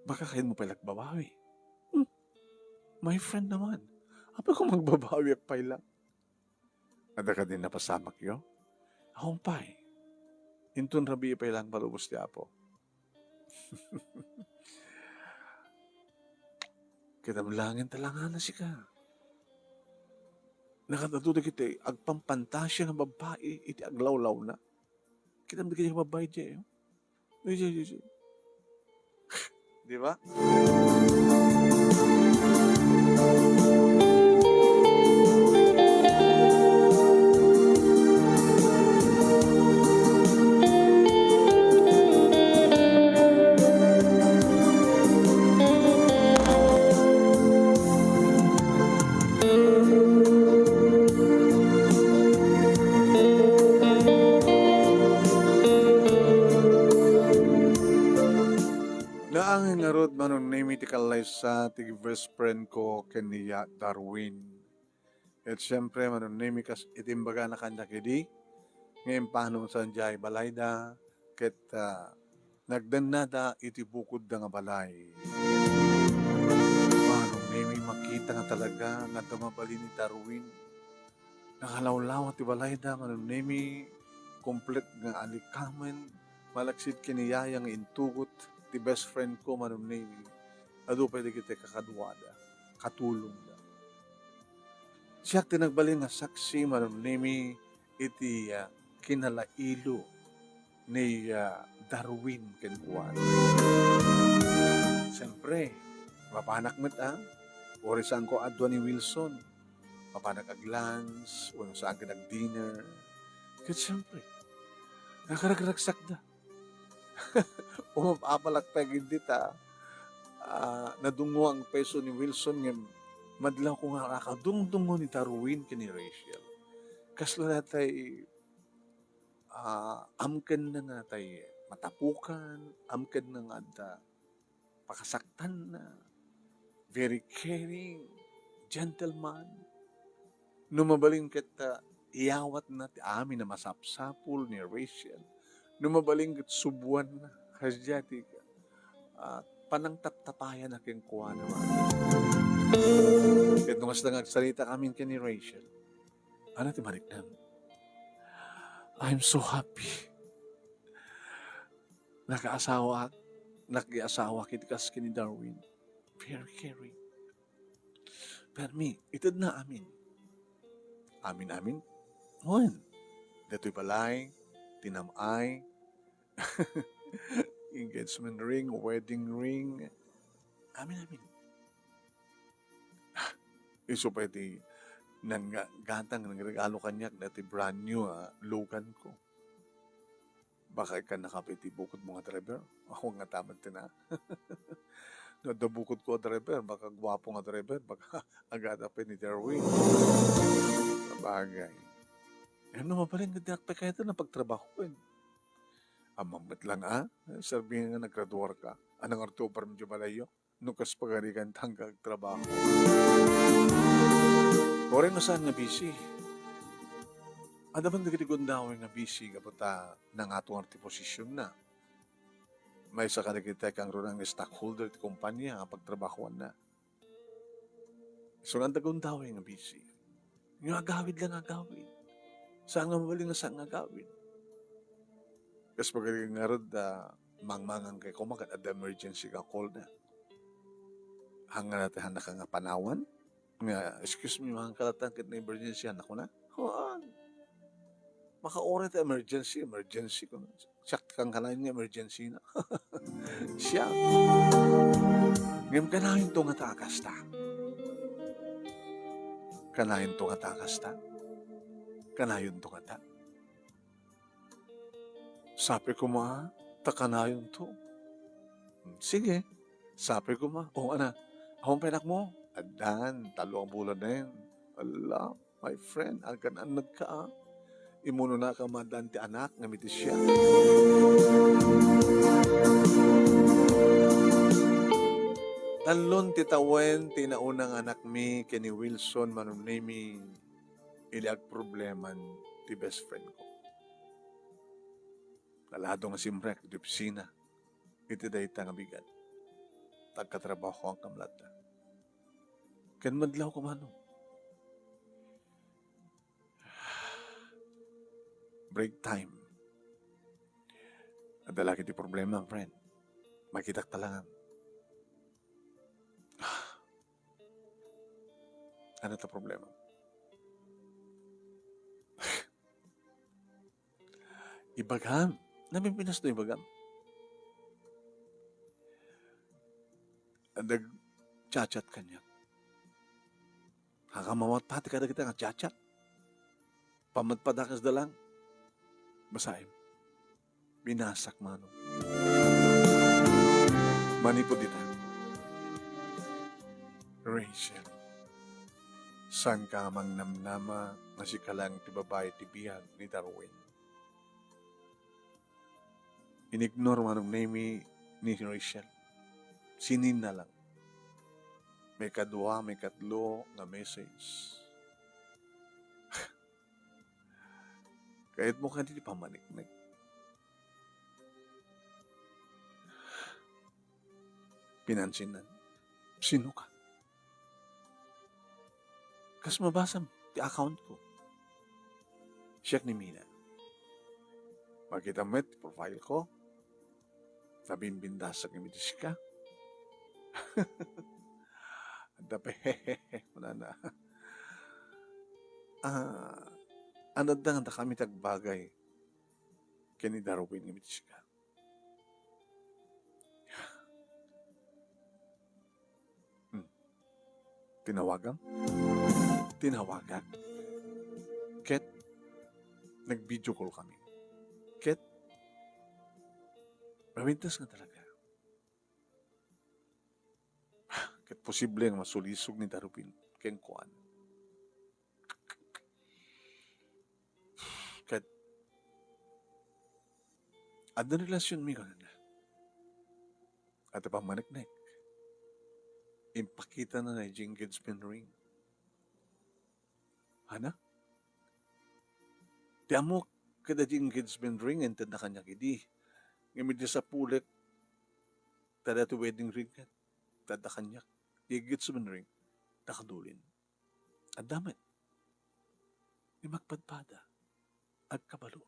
Baka kayatmo pay la agbabawi. Hmm. My friend naman. Apay ko magbabawiak pay la. Adda kadi napasamakyo? Awan pay. Inton rabii pay laeng palubos ti Apo. Kitam laeng ta langana sika. Nakatado dagiti agpampantasia nga babbai iti aglawlawna. Kitam dagiti babbai diay, oh. Di, di, di, di. Di ba? Naangay ngarud, Manong Nemi, ti kallaysa ti best friend ko ken ni Darwin. Ket siempre, Manong Nemi, kas iti imbagana kaniak idi, nga impano sadiay balayda, ket, ah, nagdannada iti bukodda nga balay. Manong Nemi, makita nga talaga nga adda mabalin ni Darwin. Nakalawlawa ti balayda, Manong Nemi, komplet nga alikamen, malaksid ken ni Yaya nga intugot ti best friend ko, Manong Nemi. Adu pay dagiti kakaduada, katulongda. Siak ti nagbalin nga saksi, Manong Nemi, iti, ah, kinalailo ni, ah, Darwin kenkuana. Siempre, Mapanak met, a. Uray saanko a adua ni Wilson. Mapanak ag-lunch, wenno saan ket ag-dinner. Ket siempre, nakaragragsakda. Umap-apalak pay ket dita, a, nadungngoan pay isu ni Wilson ngem madlawko nga nakadungdungngo ni Darwin ken ni Rachel. Kasla daytay, a, amkenna nga tay matapukan, amkenna nga adda pakasaktanna, very caring, gentleman. No mabalin ket, a, iyawatna ti amin a masapsapul ni Rachel. No mabalin ket subuanna. Kasdiay ti, a, panangtaptapayan a kenkuana. Ket no kasta nga agsarita amin ken ni Rachel, ano ti mariknam? I'm so happy. Nakaasawaak, nakiasawaak iti kas ken ni Darwin. Very caring. Permi, itedna amin. Amin-amin? Wen. Datoy balay, tinam-ay, engagement ring, wedding ring. Amin-amin. Isu pay ti nanggatang, nangregalo kaniak dati brand new a Logan ko. Baka ikkannaka pay ti bukodmo nga driver? Awan ngata met ti na. No adda bukodko a driver, baka guapo nga driver, baka agada pay ni Darwin. Sabagay. Ngem no mabalin ket diak pay kayat a pagtrabahoen. Ammom met lang, a? Serbi nga naggraduarka. Anang arto obram idiay balayyo? No kas pagarigan ta agtrabaho. Uray no saan nga busy. Adda man dagiti gundaway nga busy gapu ta nangato nga ti posisionna. Maysa kadagiti kangrunan nga stockholder ti kompania a pagtrabahoanna. Isu nga adda gundaway nga busy. Nga agawid lang agawid. Saan nga mabalin nga saan nga agawid. Kas pagari ngarud, a, mangmangan kay koma ket adda emergency nga call na. Hangna ti hannaka nga panawan? Nga, "Excuse me, mangkalatta ket na-emergency-an ako na?" Haan. Makauray ta emergency, emergency ko. Siak ti kangkanayon nga emergency na. Siak. Ngem kanayonto ngata a kasta. Kanayonto ngata a kasta. Kanayonto ngata. Sapay koma, ta kanayonto. Sige, sapay koma. O, ana, awan pay anakmo? Addan, tallo a bulanen. Ala, my friend, agkan-annadka, a. Imunonaka nga addan ti anak, ngem iti siak. Tallon ti tawen ti nauna nga anakmi ken ni Wilson Manunemi idi agprobleman ti best friend ko. Nalado nga simrek iti opisina iti dayta nga bigat. Agkatrabahoan koma latta. Ken madlawko, mano. Break time. Adda la ket ti problema, friend. Makitak ta lang. Ano ta problema? Ibagam. Napimpinas to ibagam. Nag-chat-chat kaniak. Hakamawat pati kadagita nga chat-chat. Pamadpadakas da lang. Basaem. Binasak mano. Manipud ita. Rachel, saanka mangnamnama nga sika lang ti babai ti biag ni Darwin. Inignore manong Nemi ni Rachel. Sinina lang. May kadua, may katlo nga message. Kayatmo kadi ti pammaniknek? Pinansinan. Sino ka? Kas mabasam ti account ko. Siak ni Mina. Makita met ti profile ko. Nabimbindasak ngem iti sika. Adda pe, kunana. Ah, an adda nga dakami ti agbagay ken ni Darwin ngem iti sika. Tinawagan? Tinawagak. Ket nag-video call kami. Ket mawintas nga talaga. Ket posible nga masulisog ni Darwin kenkuan. Ket adda relasionmi kenkuana. Adda pammaneknek. Impakitana daydi engagement ring. Ana? Ti ammok kadaydi engagement ring, intedna kaniak idi. Ngem idi sapulek, ta daytoy wedding ring ket adda kaniak. Ti engagement ring, nakadulin. Adda met. Ngem agpadpada, agkabalo.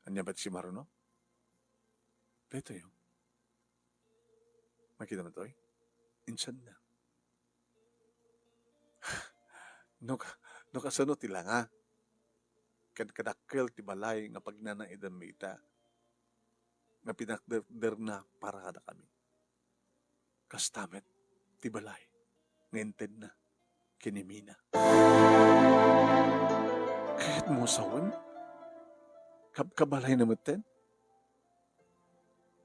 Ania met si Maruno? Daytoy, oh. Makita mo toy? Insan na. No ka-, no kasano ti langa? Kad-, kadakkel ti balay nga pagnanaidanmi ita, nga pinakderderna para kadakami. Kasta met ti balay nga intedna ken ni Mina. Kayatmo sawen? Kabkabalayna metten?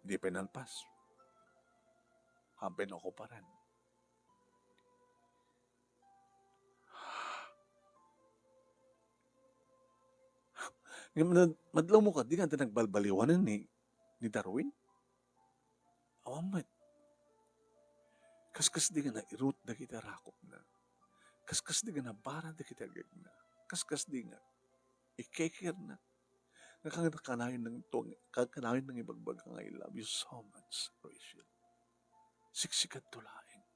Di pay nalpas. Haanpay naokuparan. Ngem mad-, madlawmo kadi nga adda nagbalbaliwanan ni, ni Darwin? Awan met. Kaskasdi nga nairut dagiti rakupna. Kaskasdi nga nabara dagiti agegna. Kaskasdi nga ikekirna. Nga kan-, kanayon nang tuang-, kan-, kanayon nang ibagbaga nga, "I love you so much, Rachel." Siksikadto laeng.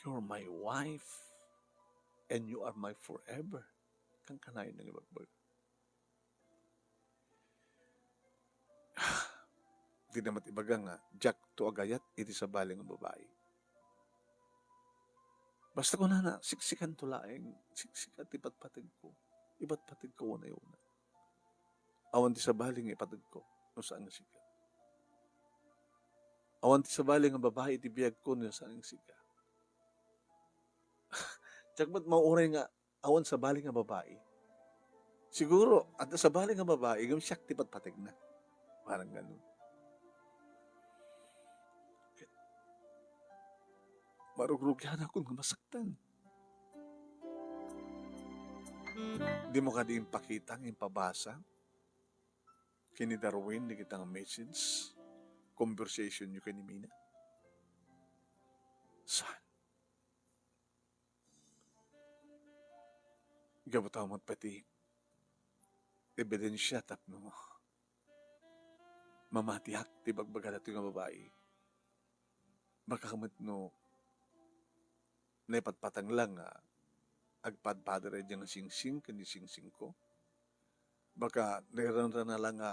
"You're my wife, and you are my forever." Kan-, kanayon nang ibagbaga. Di na met ibaga nga, diakto agayat iti sabali nga babai. Basta kunana, "Siksikanto laeng, siksika ti patpategko. Ipatpategko unay-una. Awan ti sabali nga ipategko, no saan nga sika. Awan ti sabali nga babai iti biagko, no saan nga sika." Diak met mauray nga awan sabali nga babai. Siguro, adda sabali nga babai, ngem siak ti patpategna. Parang ganun. Marugrugianakon nga masaktan. Dimo kadi impakita nga impabasa ken ni Darwin dagita nga message, conversation yo ken ni Mina? Saan? Gapu ta met pay ti ebidensia tapno mamatiak ti ibagbaga daytoy nga babai. Baka met no naipatpatang la nga agpadpada daydiay nga singsing ken ni singsingko. Baka nairangrana la nga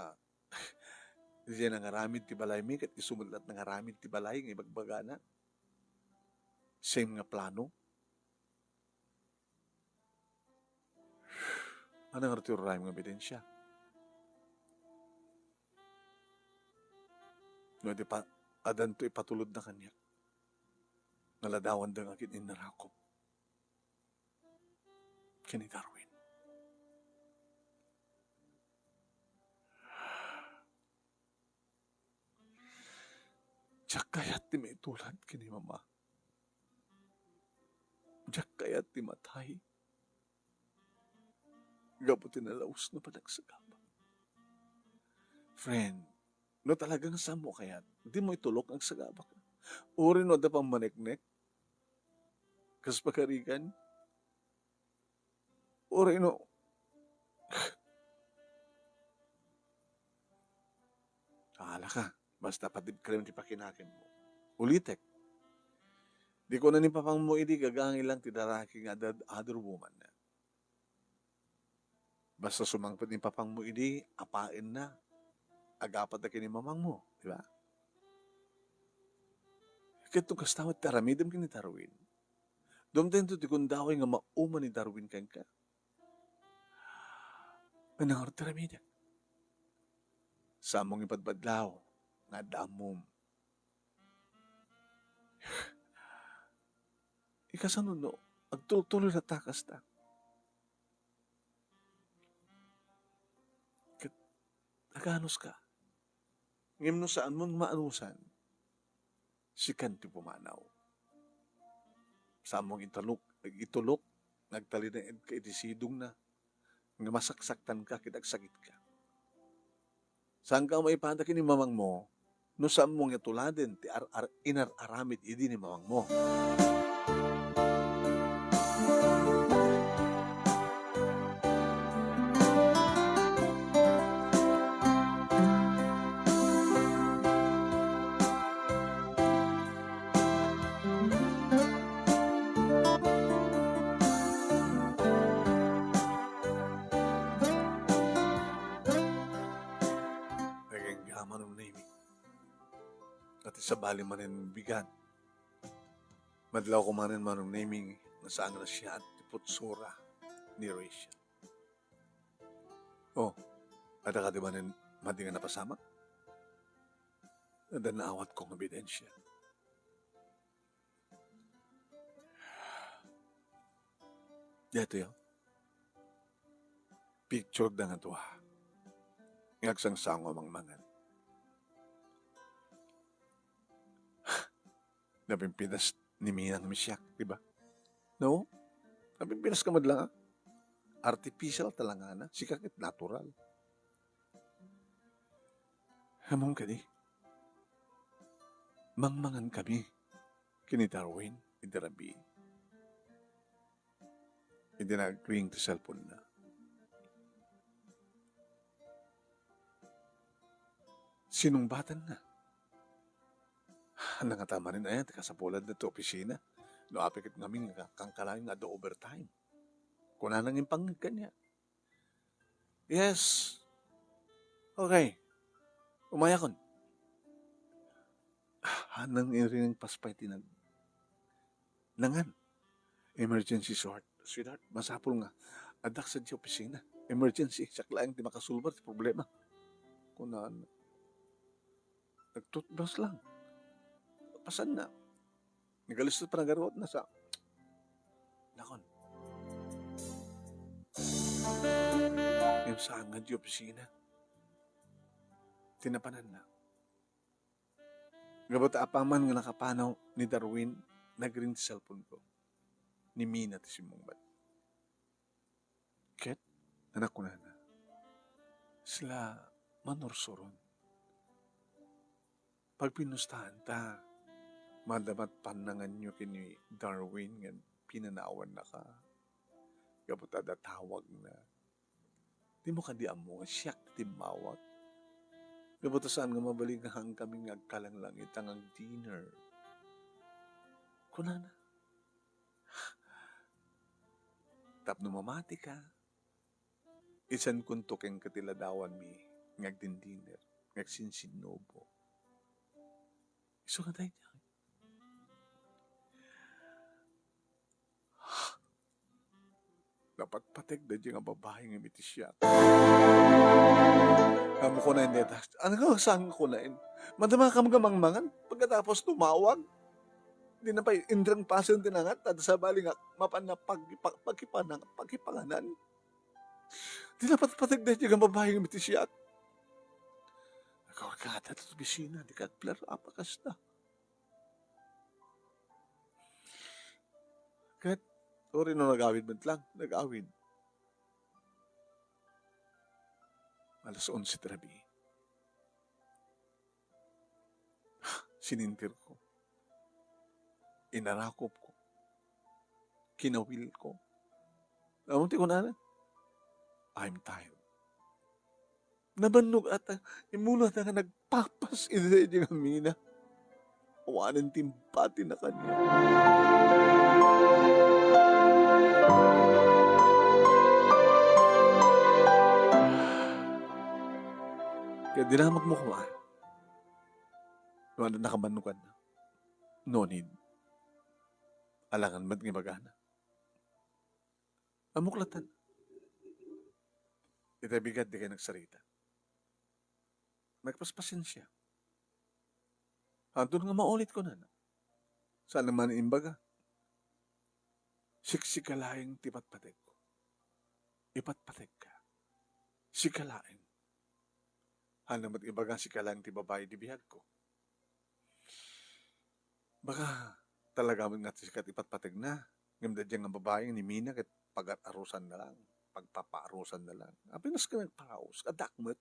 diay nangaramid ti balaymi ket isu met la't nangaramid ti balay nga ibagbagana. Same nga plano. Ania ngarud ti uray nga ebidensia? No, di pa, addanto ipatulodna kaniak. Naladawanda nga agin-innarakop ken ni Darwin. Diak kayat ti maitulad ken ni Mama. Diak kayat ti matay gapu ti nalausna panagsagaba. Friend, no talagang saanmo kayat, dimo itulok nga agsagaba ka. Uray no adda pammaneknek, kas pagarigan, uray no, ala ka, basta patibka laeng ti pakinakinmo. Ulitek, di kuna ni papangmo idi gagangay lang ti daraki nga other, other woman na. Basta sumangpet ni papangmo idi, apaenna, agapatna ken ni mamangmo, di ba? Ket no kasta met ti aramidem ken ni Darwin, dumtengto ti gundaway nga mauma ni Darwin kenka. Ania ngarud ti aramidek? Saanmo nga ipadpadlaw nga adda ammom. Ikasano no agtultuloy latta kasta? Ket aganuska. Ngem no saanmon maanusan, sikan ti pumanaw. Saanmon italok, itulok, nagtalinaedka iti sidongna, nga masaksaktanka ket agsakitka. Saanka a maipada ken ni mamangmo no saanmo nga tuladen ti ar-, ar-, inar-aramid idi ni mamangmo. Nagengga, Manong Nemi. Ket sabali manen bigat. Madlawko manen, Manong Nemi, nga saan nga nasayaat ti putsura ni Rachel. Oh, adda kadi manen madi nga napasamak? Adda naawatko nga ebidensia. Daytoy, oh. Picture da nga dua nga agsangsango a mangmangan. Napimpinas ni Mina nga misiak, di ba? No? Napimpinas ka met lang, ah. Artificial talangana, sika ket natural. Ammom kadi, mangmangan kami ken ni Darwin idi rabii. Idi nag-ring ti cellphone-na, sinungbatanna. Nangata manen aya ti kasapulanna ti opisina no apay ket ngamin nga kankanayon nga adda overtime. Kunana nga impangngeg kaniak. Yes. Okay. Umayakon. Ah, nang iring paspay ti nag-, nangan. Emergency, sweetheart. Sweetheart, masapul nga addak sa di opisina. Emergency, siak laeng ti makasolbar ti problema. Kunana. Nag-toothbrush lang. Pasanna. Nagalistos panagaruatna sa lakon. Ngem saan nga di opisina. Ti napananna. Gapu ta apaman nga nakapanaw ni Darwin, nagring ti cellphone-ko. Ni Mina ti simmungbat. Ket, anak, kunana, sila manursuron. Pagpinustaan ta, madama ti pannanganyo ken ni Darwin nga pinanawannaka. Gapu ta adda tawagna. Dimo kadi ammo nga siak ti timmawag? Gapu ta saan nga mabalin nga haan kami nga agkalanglangit nga ag-dinner. Kunana. Tapno mamatika, isankonto kenka ti ladawanmi nga agdindiner, nga agsinsinnubo. Isu nga daydiay. Napatpateg daydiay nga babai nga iti siak. Ammo kunaen dayta, ano nga saan nga kunaen? Madama kam nga mangmangan, pagkatapos tumawag. Di na pay intrang pasen ti nangat, ta sabali nga mapan na pag-, pag-, pagkipanang-, pagkipanganan. Di napatpateg daydiay nga babai nga iti siak. Nagawagada ti opisina, di ka agplaro, apa kasta. Ket, uri no nagawid met lang, nagawid. Alas onse ti rabii. Sinintirko. Inarakopko. Kinawilko. Ammom ti kunana? "I'm tired." Nabannog ata, immuna ta nga nagpapas iti daydiay nga mina. Awanen ti impatina kaniak. Ket dinamagmo koma. No adda nakabannogan. No need. Alangan met nga ibagana. Ammok latta. Iti bigat, dikay nagsarita. Nagpaspasensia. Hantod nga maulit, kunana. Saan man imbaga, "Siksika laeng ti patpategko." Ipatpategka. Sika laeng. Haan met ibaga, "Sika laeng ti babai di biagko." Baka talaga met nga sika ti patpategna. Ngem daydiay nga babai ni Mina ket pagar-arusanna lang, pagpapaarusanna lang. Apay, no sika nagparaus, addaak met.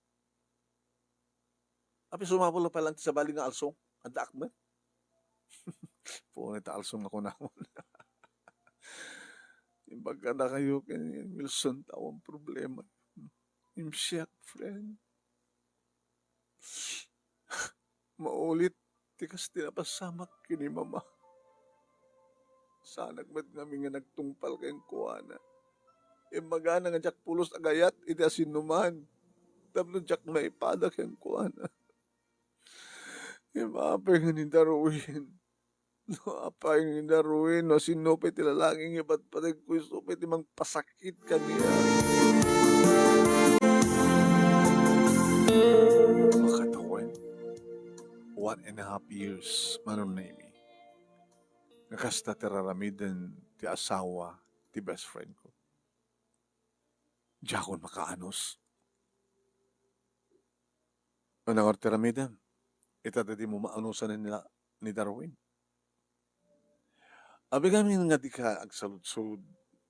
Apay, sumapul pay lang ti sabali nga alsong, addaak met. Puro ta alsong nga kunamon. Imbag kadakayo ken Wilson, ta awan problema. Imsiak, friend. Maulit ti kas ti napasamak ken ni Mama. Saanak met ngamin nga nagtungpal kenkuana. Imbagana nga diak pulos agayat iti asinnuman tapno diak maipada kenkuana. Ngem apay nga ni Darwin, no apay nga ni Darwin, no sino pay ti lalaki nga ipatpategko, isu pay ti mangpasakit kaniak. Makatawen, one and a half years, Manong Nemy, nga kasta ti raramiden ti asawa ti best friend ko. Diakon makaanus. Ania ngarud ti aramidem? Ita daydi mo maanusan ni la-, ni Darwin. Apay ngamin nga dika agsaludsod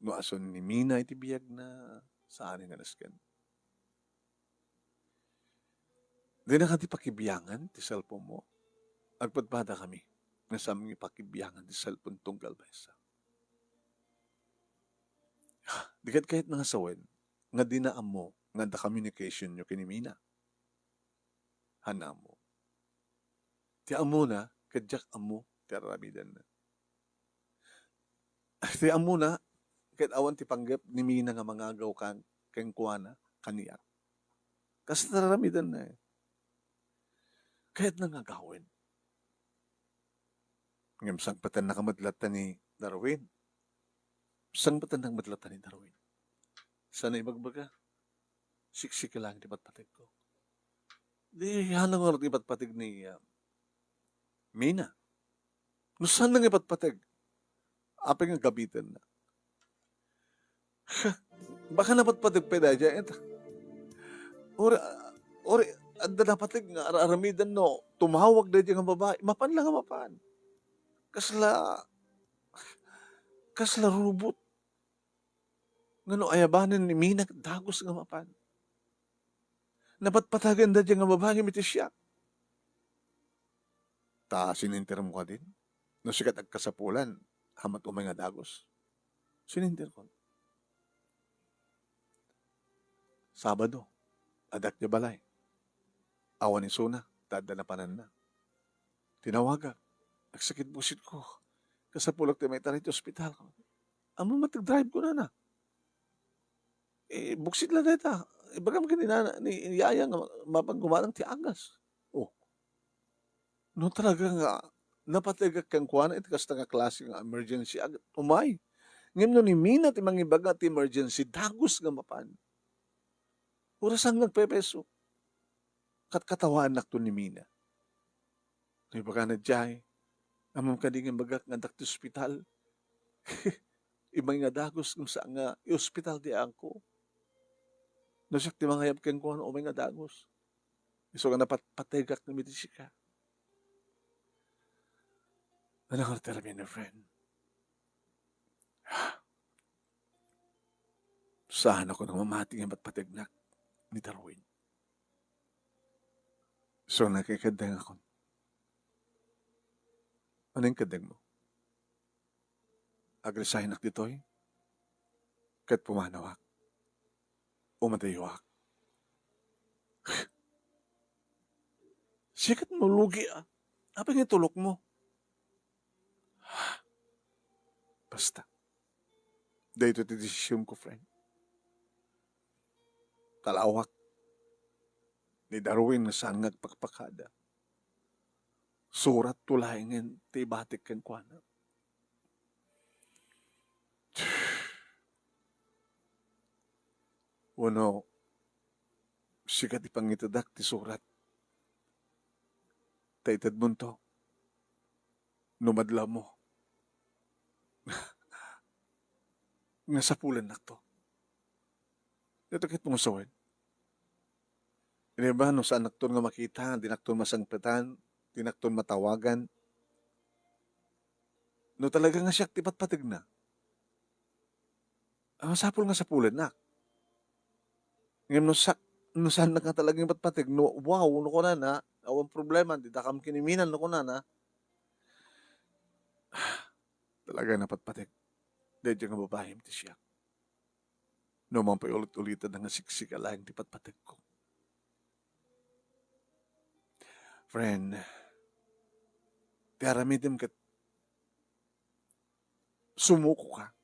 no asan ni Mina iti biagna, saan nga nasken. Dina kadi pakibiangan ti cellphone mo? Agpadpada kami nga saan nga pakibiangan ti cellphone tunggal maysa. Di ket kayatna nga sawen nga dina ammo nga adda communication yo ken ni Mina. Haan ammo. Ti ammona, ket diak ammo ti aramidenna. Ti ammona, ket awan ti panggep ni Mina nga mangagaw kan-, kenkuana, kaniak. Kasta aramidenna, eh. Kayatna nga agawen. Ngem sangpetennaka met latta ni Darwin. Sangpetennak met latta ni Darwin. Saan nga ibagbaga? Siksika laeng ti patpategko. Di, haan ngarud ti patpateg ni, ah, Mina. No saan nga ipatpateg, apay nga gabitenna? Baka napatpateg pay daydiay, et. Or, or, adda napateg nga ar-, aramidan no tumawag daydiay nga babai, mapan la nga mapan. Kasla, kasla robot. Nga no ayabanen ni Mina, dagus nga mapan. Napatpatagen daydiay nga babai ngem iti siak. Ta sinintermo kadin? No sika ti agkasapulan, haan met umay nga dagus. Sininterkon. Sabado, addak diay balay. Awan isuna, ta adda napananna. Tinawagak. Agsakit buksit ko. Kasapulak ti maitaray ti ospital. Ammom met ti drive ko nana. Eh, buksit la dayta. Ibagam ken ni nana, ni yaya nga mapan gumanang ti agas. Oh. No talaga nga napategak kenkuana iti kasta nga klase nga emergency, ag-, umay. Ngem no ni Mina ti mangibaga ti emergency, dagus nga mapan. Uray saan nga agpepeso. Katkatawaannakto ni Mina. No ibagana diay, ammom kadi nga imbagak nga addak ti ospital? Umay nga dagus, ngem saan nga ospital ti yaanko. No siak ti mangayab kenkuana, umay nga dagus. Isu nga napatpategak ngem iti sika. Ania ngarud ti aramidem, friend? Saanakon a mamati nga ipatpategnak ni Darwin. So, nakikeddengakon. Ania ti keddengmo? Ag-resignnak ditoy, ket pumanawak. Umadayuak. Siak ket no lugi, a. Apay nga itulokmo? Basta. Daytoy ti desisionko, friend. Talawak ni Darwin nga saan nga agpakpakada. Suratto laengen ti ibatik kenkuana. Wenno, sika ti pangitedak ti surat. Ta itedmonto, no madlawmo, nga sapulennakto. Daytoy ket no sawen. Di ba, no saannakton nga makita, dinakton masangpetan, dinakton matawagan. No talaga nga siak ti patpategna, ah, masapul nga sapulennak. Ngem no sa-, no saannak nga talaga nga patpateg, no, wow, no kunana, awan problema, didakam kiniminan, no kunana, talaga nga patpateg. Daytoy nga babaim ti siak. No man pay ulit-ulitan nga siksika laeng ti patpategko. Friend, ti aramidem ket sumuko ka.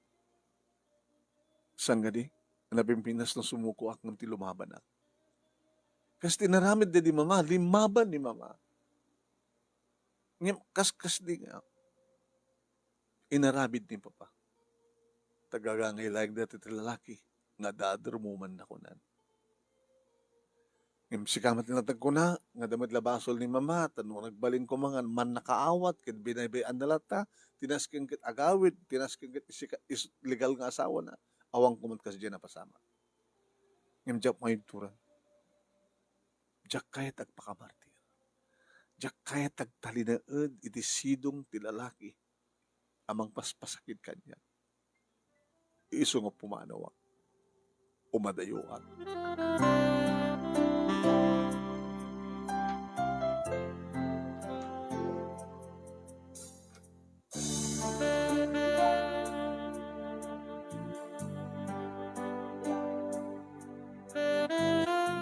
Saan kadi? Napimpinas no sumuko ak ngem ti lumaban ak. Kas ti inaramid di mama, limaban ni mama. Ngem kas, kas di nga inaramid ni papa. Tagagangay laeng daytoy ti lalaki nga adda dermoman na kunan. Ngem sika met ti nagkuna nga adda met la basol ni mama, ta no nagbalin koma nga mannakaawat ket binaybay-anna latta, ti nasken ket agawid, ti nasken ket isika-, is-, legal nga asawana, awan koma met kasdiay a napasamak. Ngem diak maibturan. Diak kayat agpakamartir. Diak kayat agtalinaed iti sidong ti lalaki a mangpaspasakit kaniak. Isu nga pumanawak, umadayoak.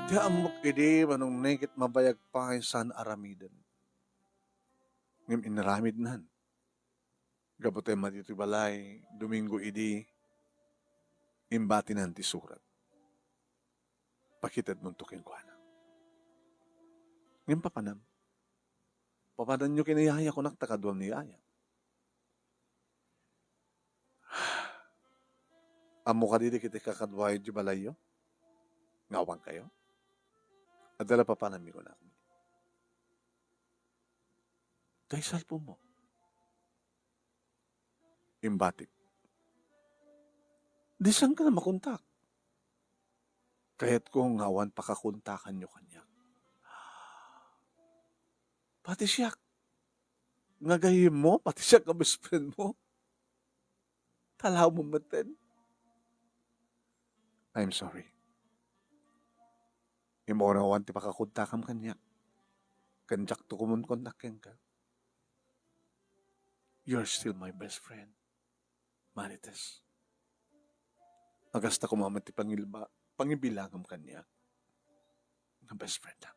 Ti ammok idi, manong ne ket mabayag pay saan aramiden. Ngem inaramidnan. Gapu ta immay ditoy balay, Domingo idi, imbatinan ti surat. Pakitedmonto kenkuana. Ngem papanam? Papananyo ken ni yaya, kunak ta kaduam ni yaya. Ammo kadi dagiti kakaduayo idiay balayyo? Nga awankayo? Adda la papanammi, kunakmi. Tay cellphone mo. Imbatik. Di saan ka na makontak? Kayatko nga awan pakakontakanyo kaniak. Pati siak. Nga gayyem mo, pati siak nga best friend mo. Talaw mo metten. I'm sorry. Immorawan ti pakakontakam kaniak. Ken diakto kumonkontak kenka. You're still my best friend, Marites. Agasta koma met ti pangilba-, pangibilangam kaniak nga best friend na.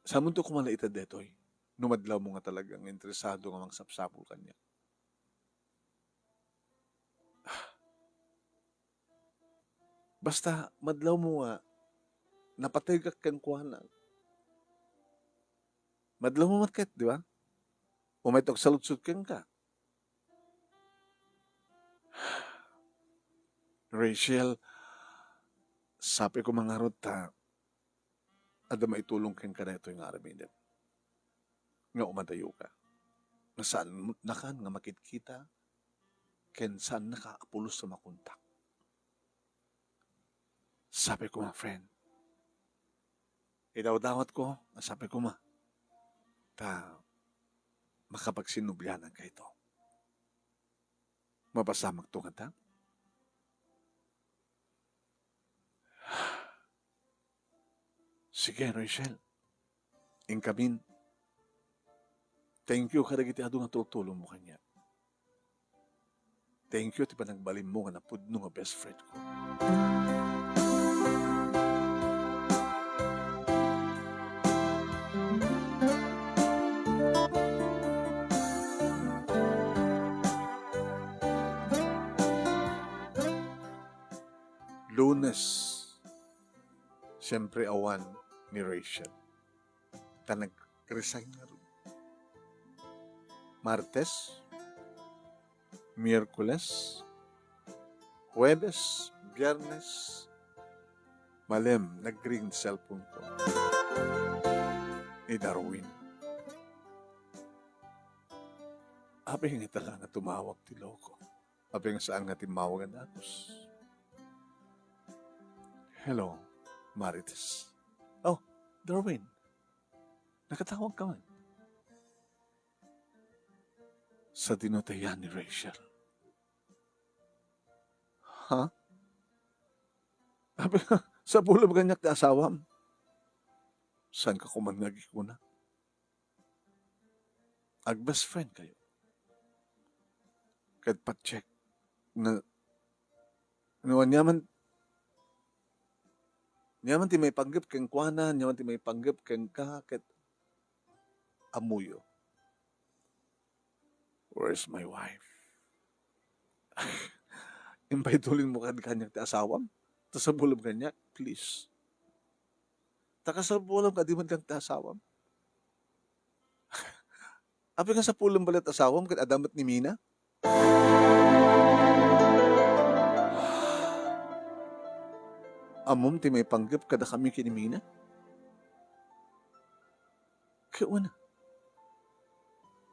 Samonto koma la ita detoy, no madlaw mo nga talagang interesado nga mangsapsapul kaniak. Basta madlaw mo nga napategak kenkuana. Madlaw mo met ket, di ba? Umayto agsaludsod kenka. Rachel, sapay koma ngarud ta adda maitulong kenka daytoy nga aramidem. Nga umadayoka. Nga saannakan nga makitkita, ken saannaka a pulos a makontak. Sapay koma, friend. Idawdawatko, sapay koma. Ta makapagsinnubliananka ito. Mapasamakto ngata? Sige, Rachel. Inkamin. Thank you kadagiti adu nga tultulongmo kaniak. Thank you ti panagbalinmo nga napudno nga best friend ko. Lunes, siyempre, awan ni Rachel. Ta nag-resign ngarud. Martes, Miyerkules, Huwebes, Biyernes, malem, nag-ring ti cellphone ko. Ni Darwin. Apay nga talaga tumawag ti loko. Apay nga saan nga timmawag a datos? Hello, Marites. Oh, Darwin. Nakatawag ka man. Sadino ti ayan ni Rachel? Ha? Apay nga, sapulem kaniak ti asawam? Saan ka koma nga agikuna? Ag-best friend kayo. Ket pa-check na, no, aniaman, aniaman ti maipanggep kenkuana, aniaman ti maipanggep kenka, ket ammoyo. Where's my wife? Impaitulin mo kad kaniak ti asawam? Ta sapulem kaniak, please. Ta kasapulem kadi met kaniak ti asawam? Apay nga sapulem balet asawam ket adda met ni Mina? Ammom ti maipanggep kadakami ken ni Mina? Ket wen,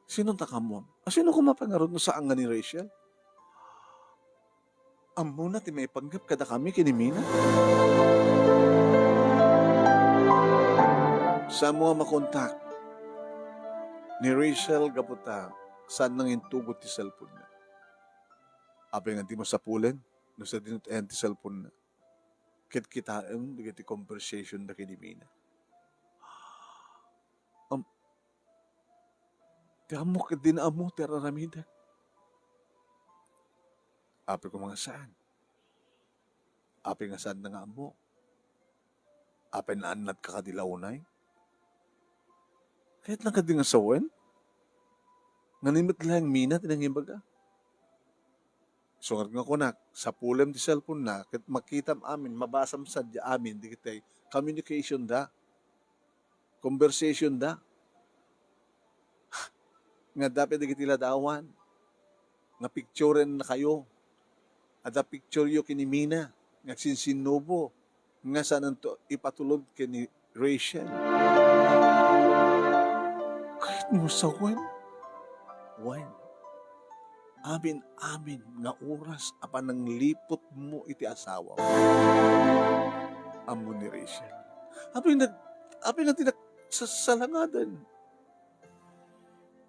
sino ta kammuam? A, sino koma pay ngarud no saan nga ni Rachel? Ammona ti maipanggep kadakami ken ni Mina? Saanmo a makontak ni Rachel gapu ta saan nga intugot ti cellphone-na. Apay nga dimo sapulen no sadino ti ayan ti cellphone-na? Ket kitaem dagiti conversation-da ken ni Mina. Am-, ti ammok ket dina ammo ti ar-aramidek. Apay koma nga saan? Apay nga saanna nga ammo? Apay naannadka kadi la unay? Kayatna kadi nga sawen? Ngan ni met laeng Mina ti nangimbaga. Isu ngarud nga kunak, sapulem ti cellphone-na, ket makitam amin, mabasam sadiay amin dagiti communication-da, conversation-da. Nga adda pay dagiti ladawan nga picturenna kayo. Adda picture-yo ken ni Mina nga agsinsinnubo. Nga saananto ipatulod ken ni Rachel. Kayatmo sawen? Wen. Amin-amin nga oras a panangliputmo iti asawam, ammo ni Rachel. Apay nga, apay nga ti nak-, sa-, salangaden.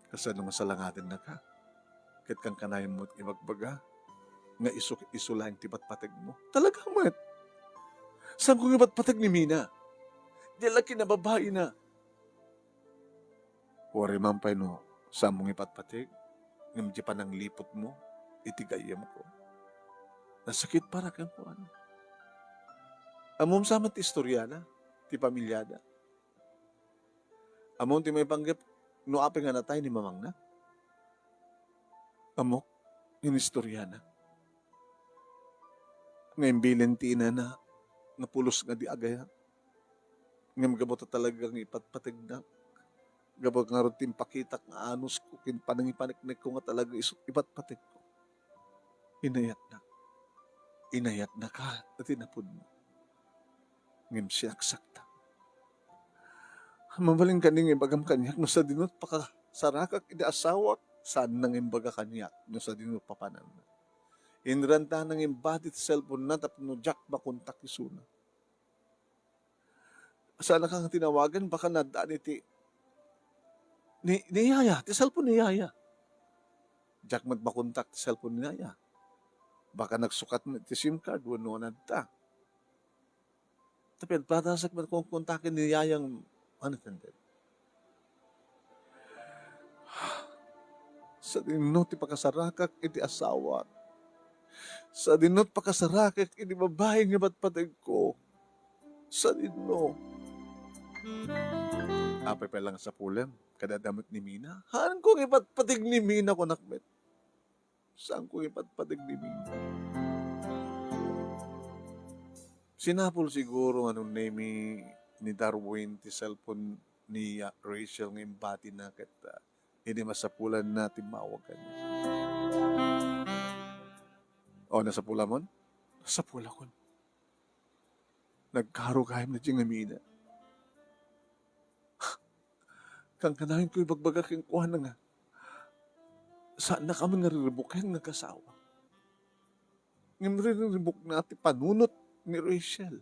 Kasano nga salangadennaka? Ket kankanayon met ibagbaga nga isu, isu laeng ti patpategmo. Talaga met. Saanko nga ipatpateg ni Mina? Diay la kinababaina. Uray man pay no saanmo nga ipatpateg, ngem diay panangliputmo iti gayyemko. Nasakit para kenkuana. Ammom sa met ti istoriana, ti pamiliada. Ammom ti maipanggep no apay nga natay ni mamangna? Ammok, inistoriana. Nga imbilin ti inana nga pulos nga di agayat. Ngem gapu ta talaga nga ipatpategnak, gapu ngarud ti impakitak nga anusko ken panangipaneknekko nga talaga isu ti ipatpategko. Inayatnak. Inayatnaka ti napudno. Ngem siak saktak. Mabalin kadi nga ibagam kaniak no sadino ti pakasarakak iti asawak? Saanna nga imbaga kaniak no sadino papananna. Inrantana nga imbati ti cellphone-na tapno diak makontak isuna. Saanka nga tinawagan, baka naaddaan iti ni, ni Yaya, ti cellphone ni Yaya. Diak met makontak ti cellphone ni Yaya. Baka nagsukat met ti SIM card wenno nadta. Tapno padasak met konkontaken ni Yayang unattended. Sadino ti pakasarakak iti asawak? Sadino ti pakasarakak iti babai nga patpategko? Sadino? Apay pay la nga sapulem, kada adda met ni Mina? Haanko nga ipatpateg ni Mina, kunak met. Saanko nga ipatpateg ni Mina? Sinapul siguro nga no unay mi ni Darwin ti cellphone ni Rachel nga imbatina ket, ah, idi masapulanna timmawag kaniak. O, nasapulamon? Nasapulakon. Nagkarugayam na diay nga Mina. Kankanayon ko ibagbaga kenkuana nga saannakamin nga riribuken nga agasawa. Ngem riniribukna ti panunot ni Rachel.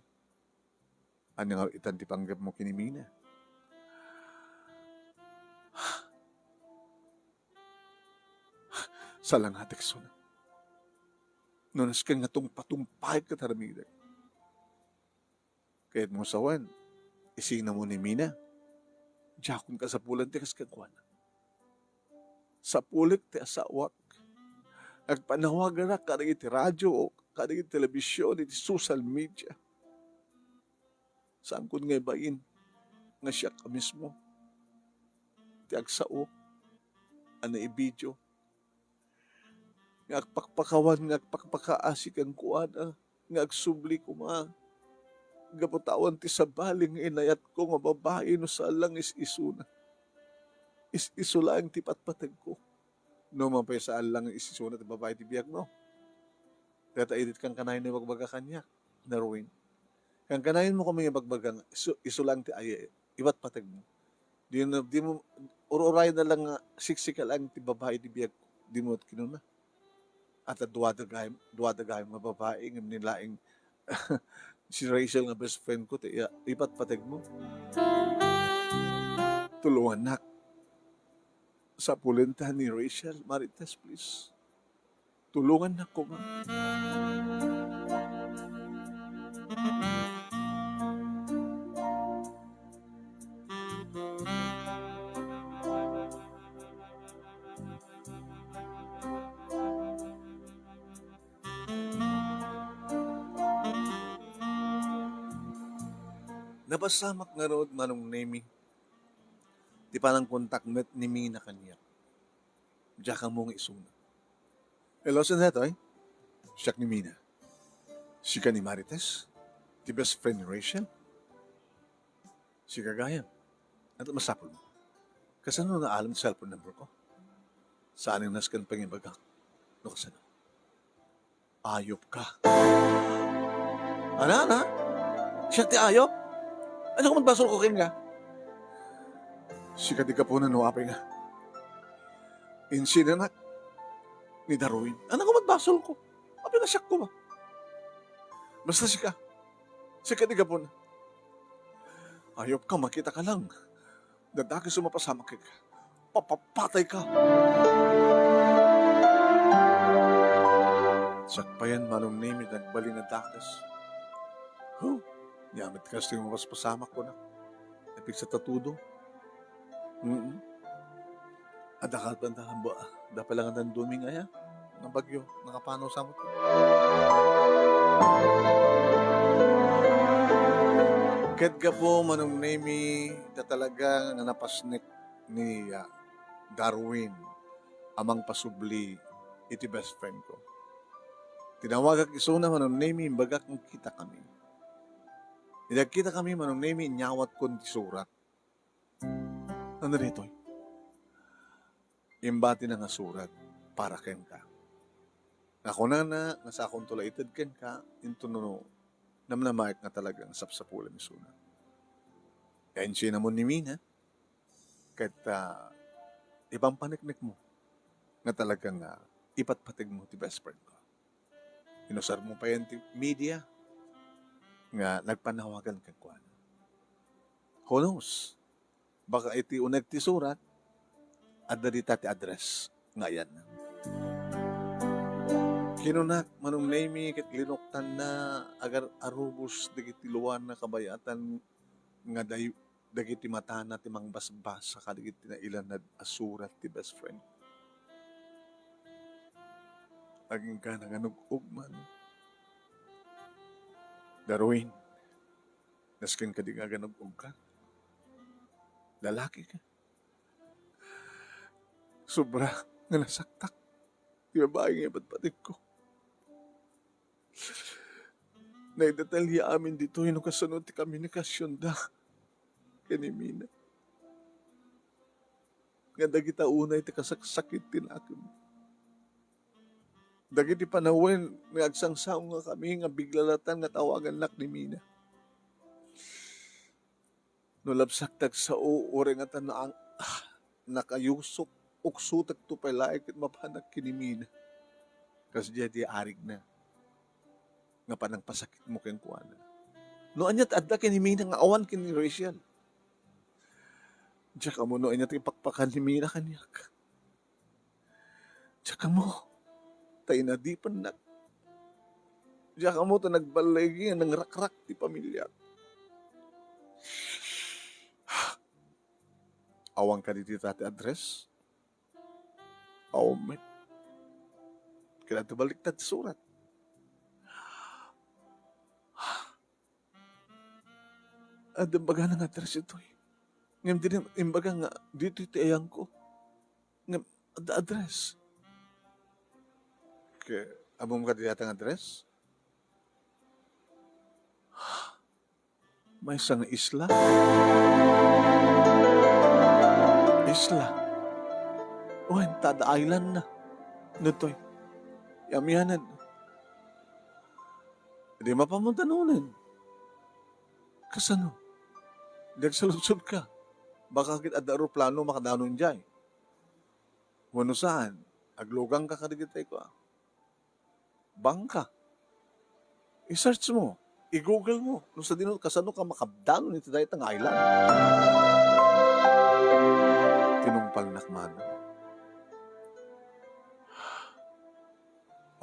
Ania nga itan ti panggepmo ken ni Mina? Salangatek, isuna. No nasken nga tungpatungpaek ket aramidek. Kayatmo sawen, isinamon ni Mina. Diakon kasapulan ti kas kenkuana. Sapulek ti asawak. Agpanawaganak kadagiti radio, kadagiti telebision, iti social media. Saankon nga ibain nga siak a mismo ti agsao a naibidio nga agpakpakawan, nga agpakpakaasi kenkuana, nga agsubli koma gapu ta awan ti sabali nga inayatko nga babai no saan lang is-isuna. Is-isu laeng ti patpategko. No man pay saan lang is-isuna ti babai ti biagmo. Dayta idi kankanayon nga ibagbaga kaniak, Darwin. Kankanayon mo kami nga ibagbaga nga isu, isu lang ti ay, ipatpategmo. Di na, di mo, ur-uray na lang nga siksika lang ti babai ti biag, di mo kinuna. At a duadagay, duadagay nga babai, ngem ni laeng si Rachel nga best friend ko, ti iya, ipatpategmo. Tulungannak. Sapulenta ni Rachel, Marites, please. Tulungannak koma. Napasamak ngarud, Manong Nemi, ti panangkontak met ni Mina kaniak. Diak ammo nga isuna. Hello, sino daytoy? Siak ni Mina. Sika ni Marites? Ti best friend ni Rachel? Sika gayam. Ania ti masapulmo? Kasano naalam ti cellphone number ko? Saan nga nasken pangibagak? No kasano? Ayop ka. Ana, ana? Siak ti ayop? Ania nga met basolko kenka? Sika ti gapuna no apay nga insinanak ni Darwin. Ania nga met basolko? Apay nga siak koma? Basta sika. Sika ti gapuna. Ayop ka, makita ka lang. Dadakes a mapasamak kenka. Papapatay ka! Sakbayan, Manong Nemi, nagbalin a dakes. Huh? Ania met kasta nga mapaspasamak, kunak. Napigsa ta tudo. Mm. Adda ka banda, ba, da pala nga danduming aya nga bagyo, nakapanaw sa amin. Ket gapu, Manong Nemi, ta talaga nga napasnek ni, ah, Darwin a mangpasubli iti best friend ko. Tinawagak isuna, Manong Nemi, imbagak nga agkita kami. Idi agkita kami, Manong Nemi, inyawat kon ti surat. Ania daytoy? Imbatina nga surat para kenka. Nga kunana nga sakonto la ited kenka, intono namnamaek nga talaga nga sapsapulam isuna. Kaya insinamon ni Mina, ket, ah, ipampaneknekmo nga talaga nga ipatpategmo ti best friend ko. Inusarmo payen ti media nga nagpanawagan kenkuana. Who knows? Baka iti uneg ti surat, adda dita ti address nga ayanna. Kinunak, Manong Nemi, ket linuktanna agar-arubos dagiti luanna kabayatan nga day-, dagiti matana ti mangbasbasa kadagiti nailanad a surat ti best friend. Agingga nga nag-ug man. Darwin, nasken kadi nga aganug-ug ka? Lalaki ka. Sobra nga nasaktak ti babai nga ipatpategko. Naidetalye amin ditoy no kasano ti komunikasionda ken ni Mina. Nga dagita unay ti kasaksakit ti nakem. Dagiti panawen nga agsangsaongakami nga biglalatan nga tawagannak ni Mina. No labsak ti agsao, uray ngata na-, ah, nakayusok, uksotek to pay laeng ket mapanak ken ni Mina. Kasdiay ti arigna. nga panangpasakitmo kenkuana. No ania ti adda ken ni Mina nga awan ken ni Rachel. Diak ammo no ania ti pakpakan ni Mina kaniak. Diak ammo ta inadipennak. Diak ammo ta nagballigi nga nangrakrak ti pamiliak. Awan kadi dita ti address? Awan met. Kailangan ti baliktad ti surat. Adda imbagana nga address ditoy. Ngem dina imbaga nga ditoy ti ayangko. Ngem adda address. Ke, ammom kadi dayta nga address? Maysa nga isla? Isla. Wen, ta adda island na. Ditoy. Yamianan. Di mapamunta nunen. Kasano? Di agsaludsod ka. Baka ket adda eroplano makadanon jay. Wenno saan, aglugang ka kadagiti kua, bangka. I-search mo, i-Google mo, no sadino, kasano ka makadanon iti dayta nga island. Tinungpalnak manen.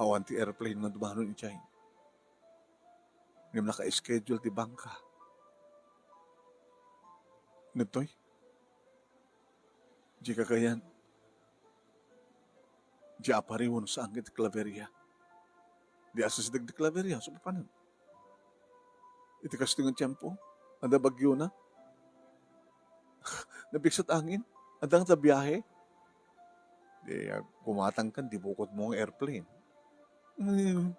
Awan ti airplane nga dumanon idiay. Ngem naka-schedule ti bangka. Ditoy? Di kakayan. Di apariw no saan ket Claveria. Di asideg ti Claveria, so papanen. Iti kastoy nga tiempo, adda bagyo na. Nabiksat angin, adda nga ta biahe. Di, ah, kumatang kan, di bukod mo nga airplane. Hmm.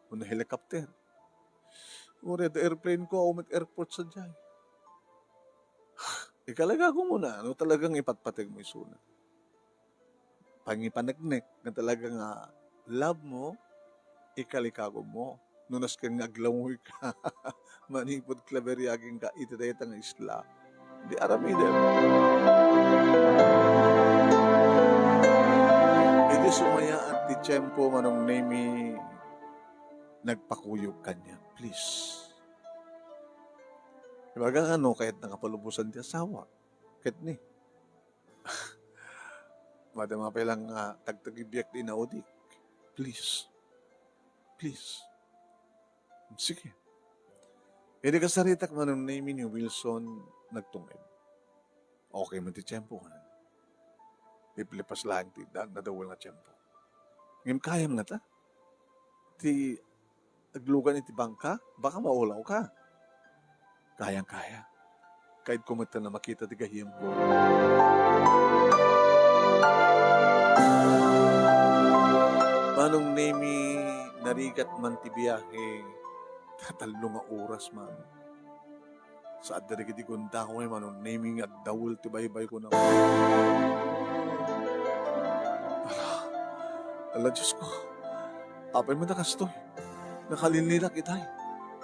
Wenno helicopter. Uray adda airplane ko, awan met airport sadiay. Ikalikagumona, no talagang ipatpateg mo isuna. Pangipaneknek nga talaga nga love mo, ikalikagum mo. No nasken nga aglangoy ka, manipud Claveria agingga iti dayta nga isla, di aramidem. Idi sumayaat ti tiempo, Manong Nemy, nagpakuyog kaniak, please. Ibaga nga no, kayat nakapalubosan ti asawa. Ket ni, madama pay lang nga tagtagibiak ti inaudik. Please. Please. Sige. Idi kasaritak, Manong Nemy, ni Wilson, nagtunged. Okay man ti tiempo, ha? Liplipas laeng ti da-, nadawel nga tiempo. Ngem kayam ngata? Ti aglugan iti bangka, baka maulaw ka. Kayang-kaya. Kayatko met a makita ti gayemko. Manong Nemy, narigat man ti biahe, ta tallo nga oras man. Sa adda dagiti gundaway, Manong Nemy, nga agdawel ti baybaykon. Ala, ala, Diosko, apay met a kastoy? Nakalinlilak itay.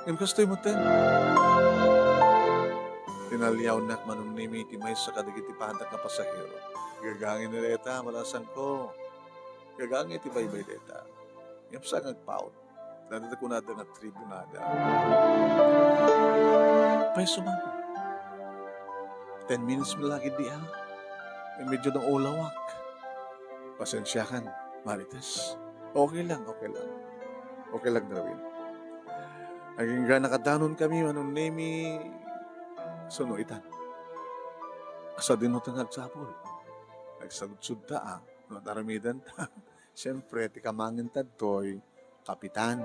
Ngem kastoy metten. Tinaliawnak, Manong Nemy, ti maysa kadagiti padak nga pasahero. Gagangay ni dayta, balasangko. Gagangay ti baybay dayta. Ngem saan nga agpaut? Dayta kunada nga tribunada. Payso man. Ten minutes man lagi di, ha? Eh, medyo naulawak. Pasensiakan, Marites. Okay lang, okay lang. Okay lang, Darwin. Agingga nakadanon kami, Manong Nemy, suno itan. Asa din mo nga agsapul? Agsaludsod ta, ah. No, taramidan ta. Siyempre, ti kamangin tadtoy, Kapitan.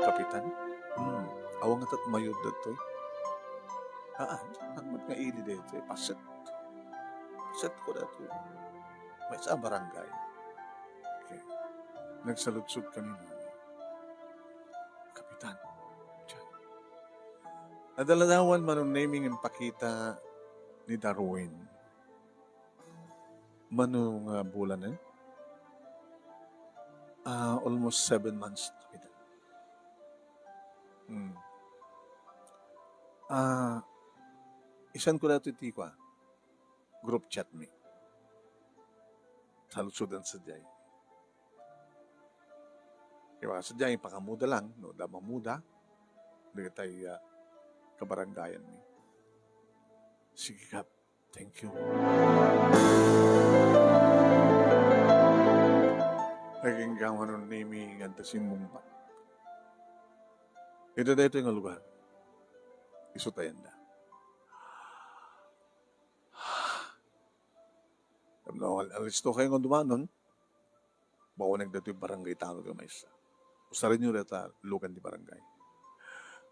Kapitan? Hmm, awan nga tat mayod datoy. Haan, nagmat nga ili daytoy, paset. Paset ko datoy. Maysa a barangay. Okay. Nagsaludsod kami, Manong. Kapitan. Tiyan. Nadaladawan, Manong Nemy, nga impakita ni Darwin. Mano nga bulan, eh? Ah, almost seven months na kita. Hmm. Ah, isan ko daytoy ti kua, group chat mi. Saludsodan sadiay. Diba? Sadiay, ipakaammoda lang, no, da maammoda, dagitay, ah, kabarangayanmi. Sige, Kap. Thank you. Agingga, Manong Nemy, nga adda simmungbat. Ita daytoy nga lugar. Isu ta yanda. Tapno al-, alisto kayo nga dumanon, bawanek datoy barangay tanod nga maysa. Usarenyo dayta lugan ti barangay.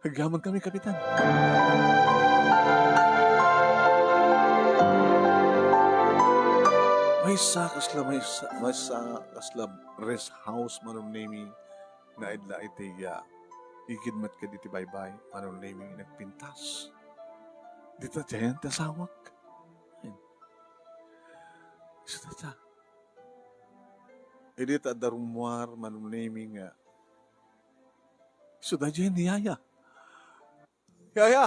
Agyaman kami, Kapitan. Maysa kasla, maysa, maysa kasla rest house, Manong Nemy, nga adda iti, ah, igid met kaditi baybay, Manong Nemy, nagpintas. Dita diayen ti asawak. Ayun. Isu dayta. Idi ta adda rummuar, Manong Nemy, nga isu daydiay ni Yaya. Yaya!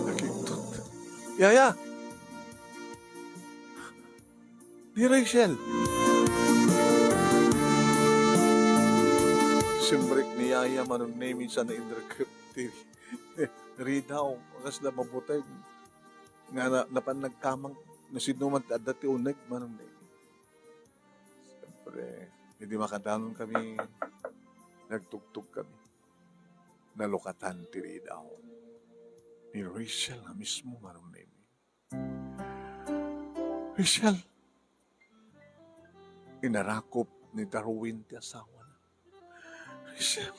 Nakiktot. Yaya! Ni Rachel! Simrek ni Yaya, Manong Nemy, sa nainrekep ti ridaw, kasla mabuteng. Nga na-, napan nagkamang, no sino man ti adda ti uneg, Manong Nemy. Siyempre, idi makadanon kami, nagtugtog kami. Nalukatan ti ridaw ni Rachel nga mismo, Manong Nemy. Rachel! Inarakop ni Darwin ti asawana. Rachel!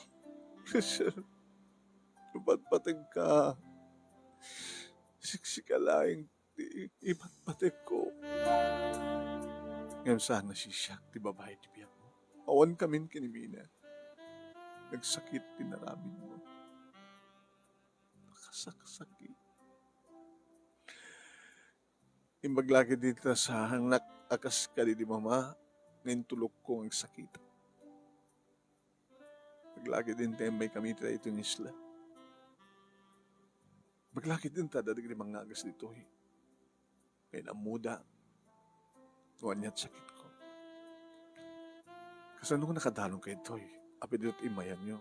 Rachel! Ipatpateg ka. Siksika laeng ti ipatpategko. Ngem saan a siak ti babai ti biagmo. Awan kamin ken ni Mina. Nagsakit ti inaramidmo. Nakasaksakit. Imbag la ketdi ta saanak a kas kadidi mama nga intulokko nga agsakit. Imbag la ketdi ta immay kami iti daytoy nga isla. Imbag la ketdi ta adda dagiti mangngagas ditoy. Nga inammoda no ania ti sakitko. Kasano nga nakadalonkayo ditoy? Apay ditoy ti immayanyo?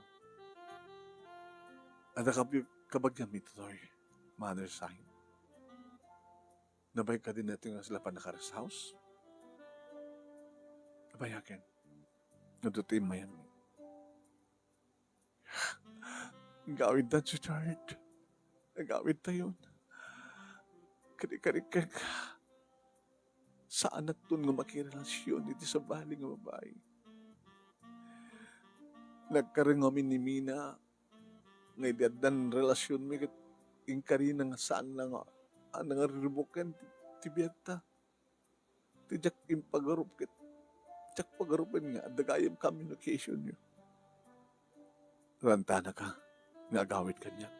Adda kab-, kabagianmi ditoy, Mother Sign. Nabayag kadi daytoy nga sila pannaka-rest house? Nabayagen. No ditoy ti immayanmi. Agawidta, sweetheart. Agawidtayon. Kadi-kadi ket saanakton nga makirelasion iti sabali nga babai. Nagkareng amin ni Mina nga idi addan relasionmi ket inkarina nga saanna nga, a, nangariribuken ti, ti biagta. Ti diak impagarup ket diak pagarupen nga adda gayam communicationyo. Rantanaka nga agawid kaniak.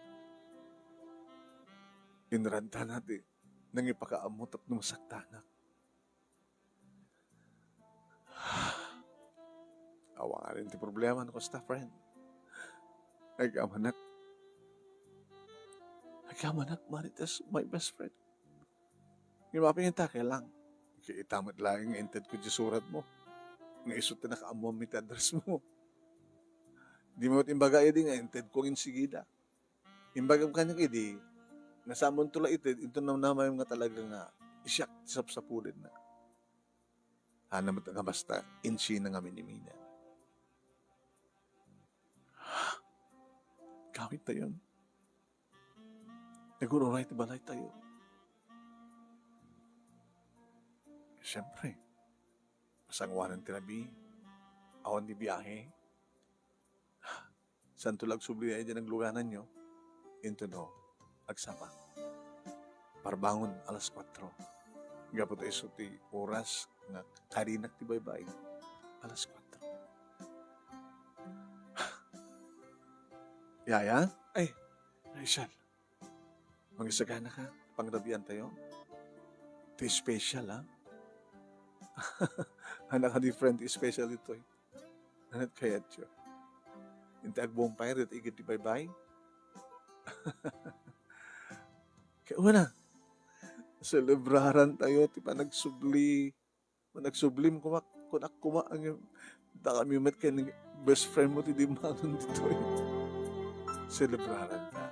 Inrantana ti nangipakaammo tapno masaktanak. Awanen ti problema no kasta, friend. Agyamanak. Agyamanak, Marites, my best friend. Ngem apay nga intakelang? Ket ita met laeng nga intedko diay suratmo. Nga isu ti nakaammoam iti addressmo. Dimo met imbaga idi nga intedko nga insigida. Imbagam kaniak idi, nga saanmonto la ited, inton namnamaem nga talaga nga siak ti sapsapulenna. Ania met nga basta, insina ngamin ni Mina. Gawidtayon. Nagur-uray ti balaytayo. Siyempre, masangoanan ti rabii, awan ti biahe. Saanto la agsubli idiay naglugananyo, intono, agsapa. Parbangon, alas kuatro. Gapu ta isu ti oras nga karinak ti baybay, alas kuatro. Yaya? Ay, Rachel. Mangisagana ka, pangrabiantayo. Ti special, ha? Ania nga different ti special ditoy? Ania ti kayatyo? Inti agbumpay ditoy igid ti baybay? Kaya wala. Selebrarantayo ti panagsubli. Panagsublim koma, kunak koma, ang Dakami met ken best friend mo ti dimmanon ditoy. Selebraranta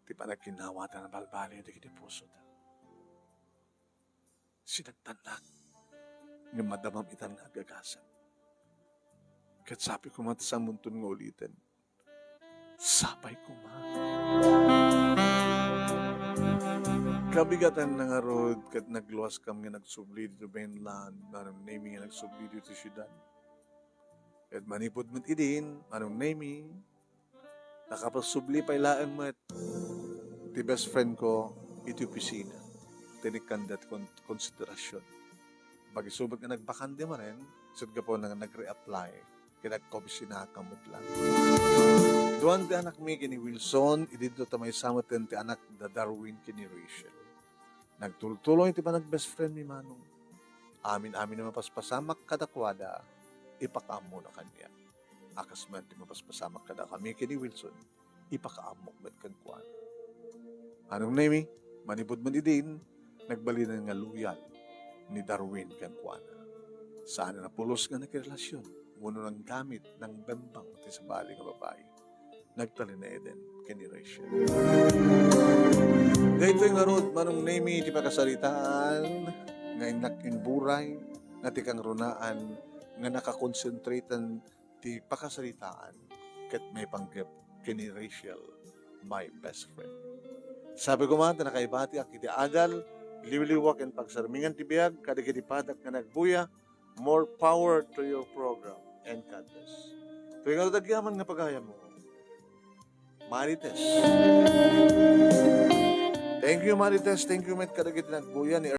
ti panagginnawa ta nabalbaliw dagiti pusota. Sinagtannak, ngem madamam itan nga agagasat. Ket sapay koma ta samonton nga uliten. Sapay koma. Kabigatanna ngarud ket nagluaskam nga nagsubli ditoy mainland, Manong Nemy nga nagsubli ditoy siudad. Ket manipud met idin, Manong Nemy, nakapagsubli pay laeng met ti best friend ko iti opisina. Tinikkanda ti kon-, konsiderasion. Pagsubli nga nagbakante manen, sut gapu nga nag-reapply. Ket nagkaopisinakam met laeng. Duan ti anakmi ken ni Wilson, idinto ta maysa met ti anak da Darwin ken ni Rachel. Nagtultuloy ti panag-best friend mi, Manong. Amin-amin a mapaspasamak kadakuada, ipakaammona kaniak. A kas met ti mapaspasamak kadakami ken ni Wilson, ipakaammok met kenkuana. Manong Nemy, manipud man idin, nagbalinen nga loyal ni Darwin kenkuana. Saan a napulos nga nakirelasion, wenno nanggamit, nangbembang ti sabali nga babai. Nagtalinaeden ken ni Rachel. Daytoy ngarud, Manong Nemy, ti pakasaritaan nga innak imburay nga ti kangrunaan nga nakakonsentratan ti pakasaritaan ket maipanggep ken ni Rachel, my best friend. Sapay koma ta nakaibatiak iti adal, liwliwa ken pagsarmingan ti biag kadagiti padak nga nagbuya. More power to your program and God bless. Toy ngarud agyaman nga pagayammo, Marites. Thank you, Marites. Thank you met kadagiti nagbuya ni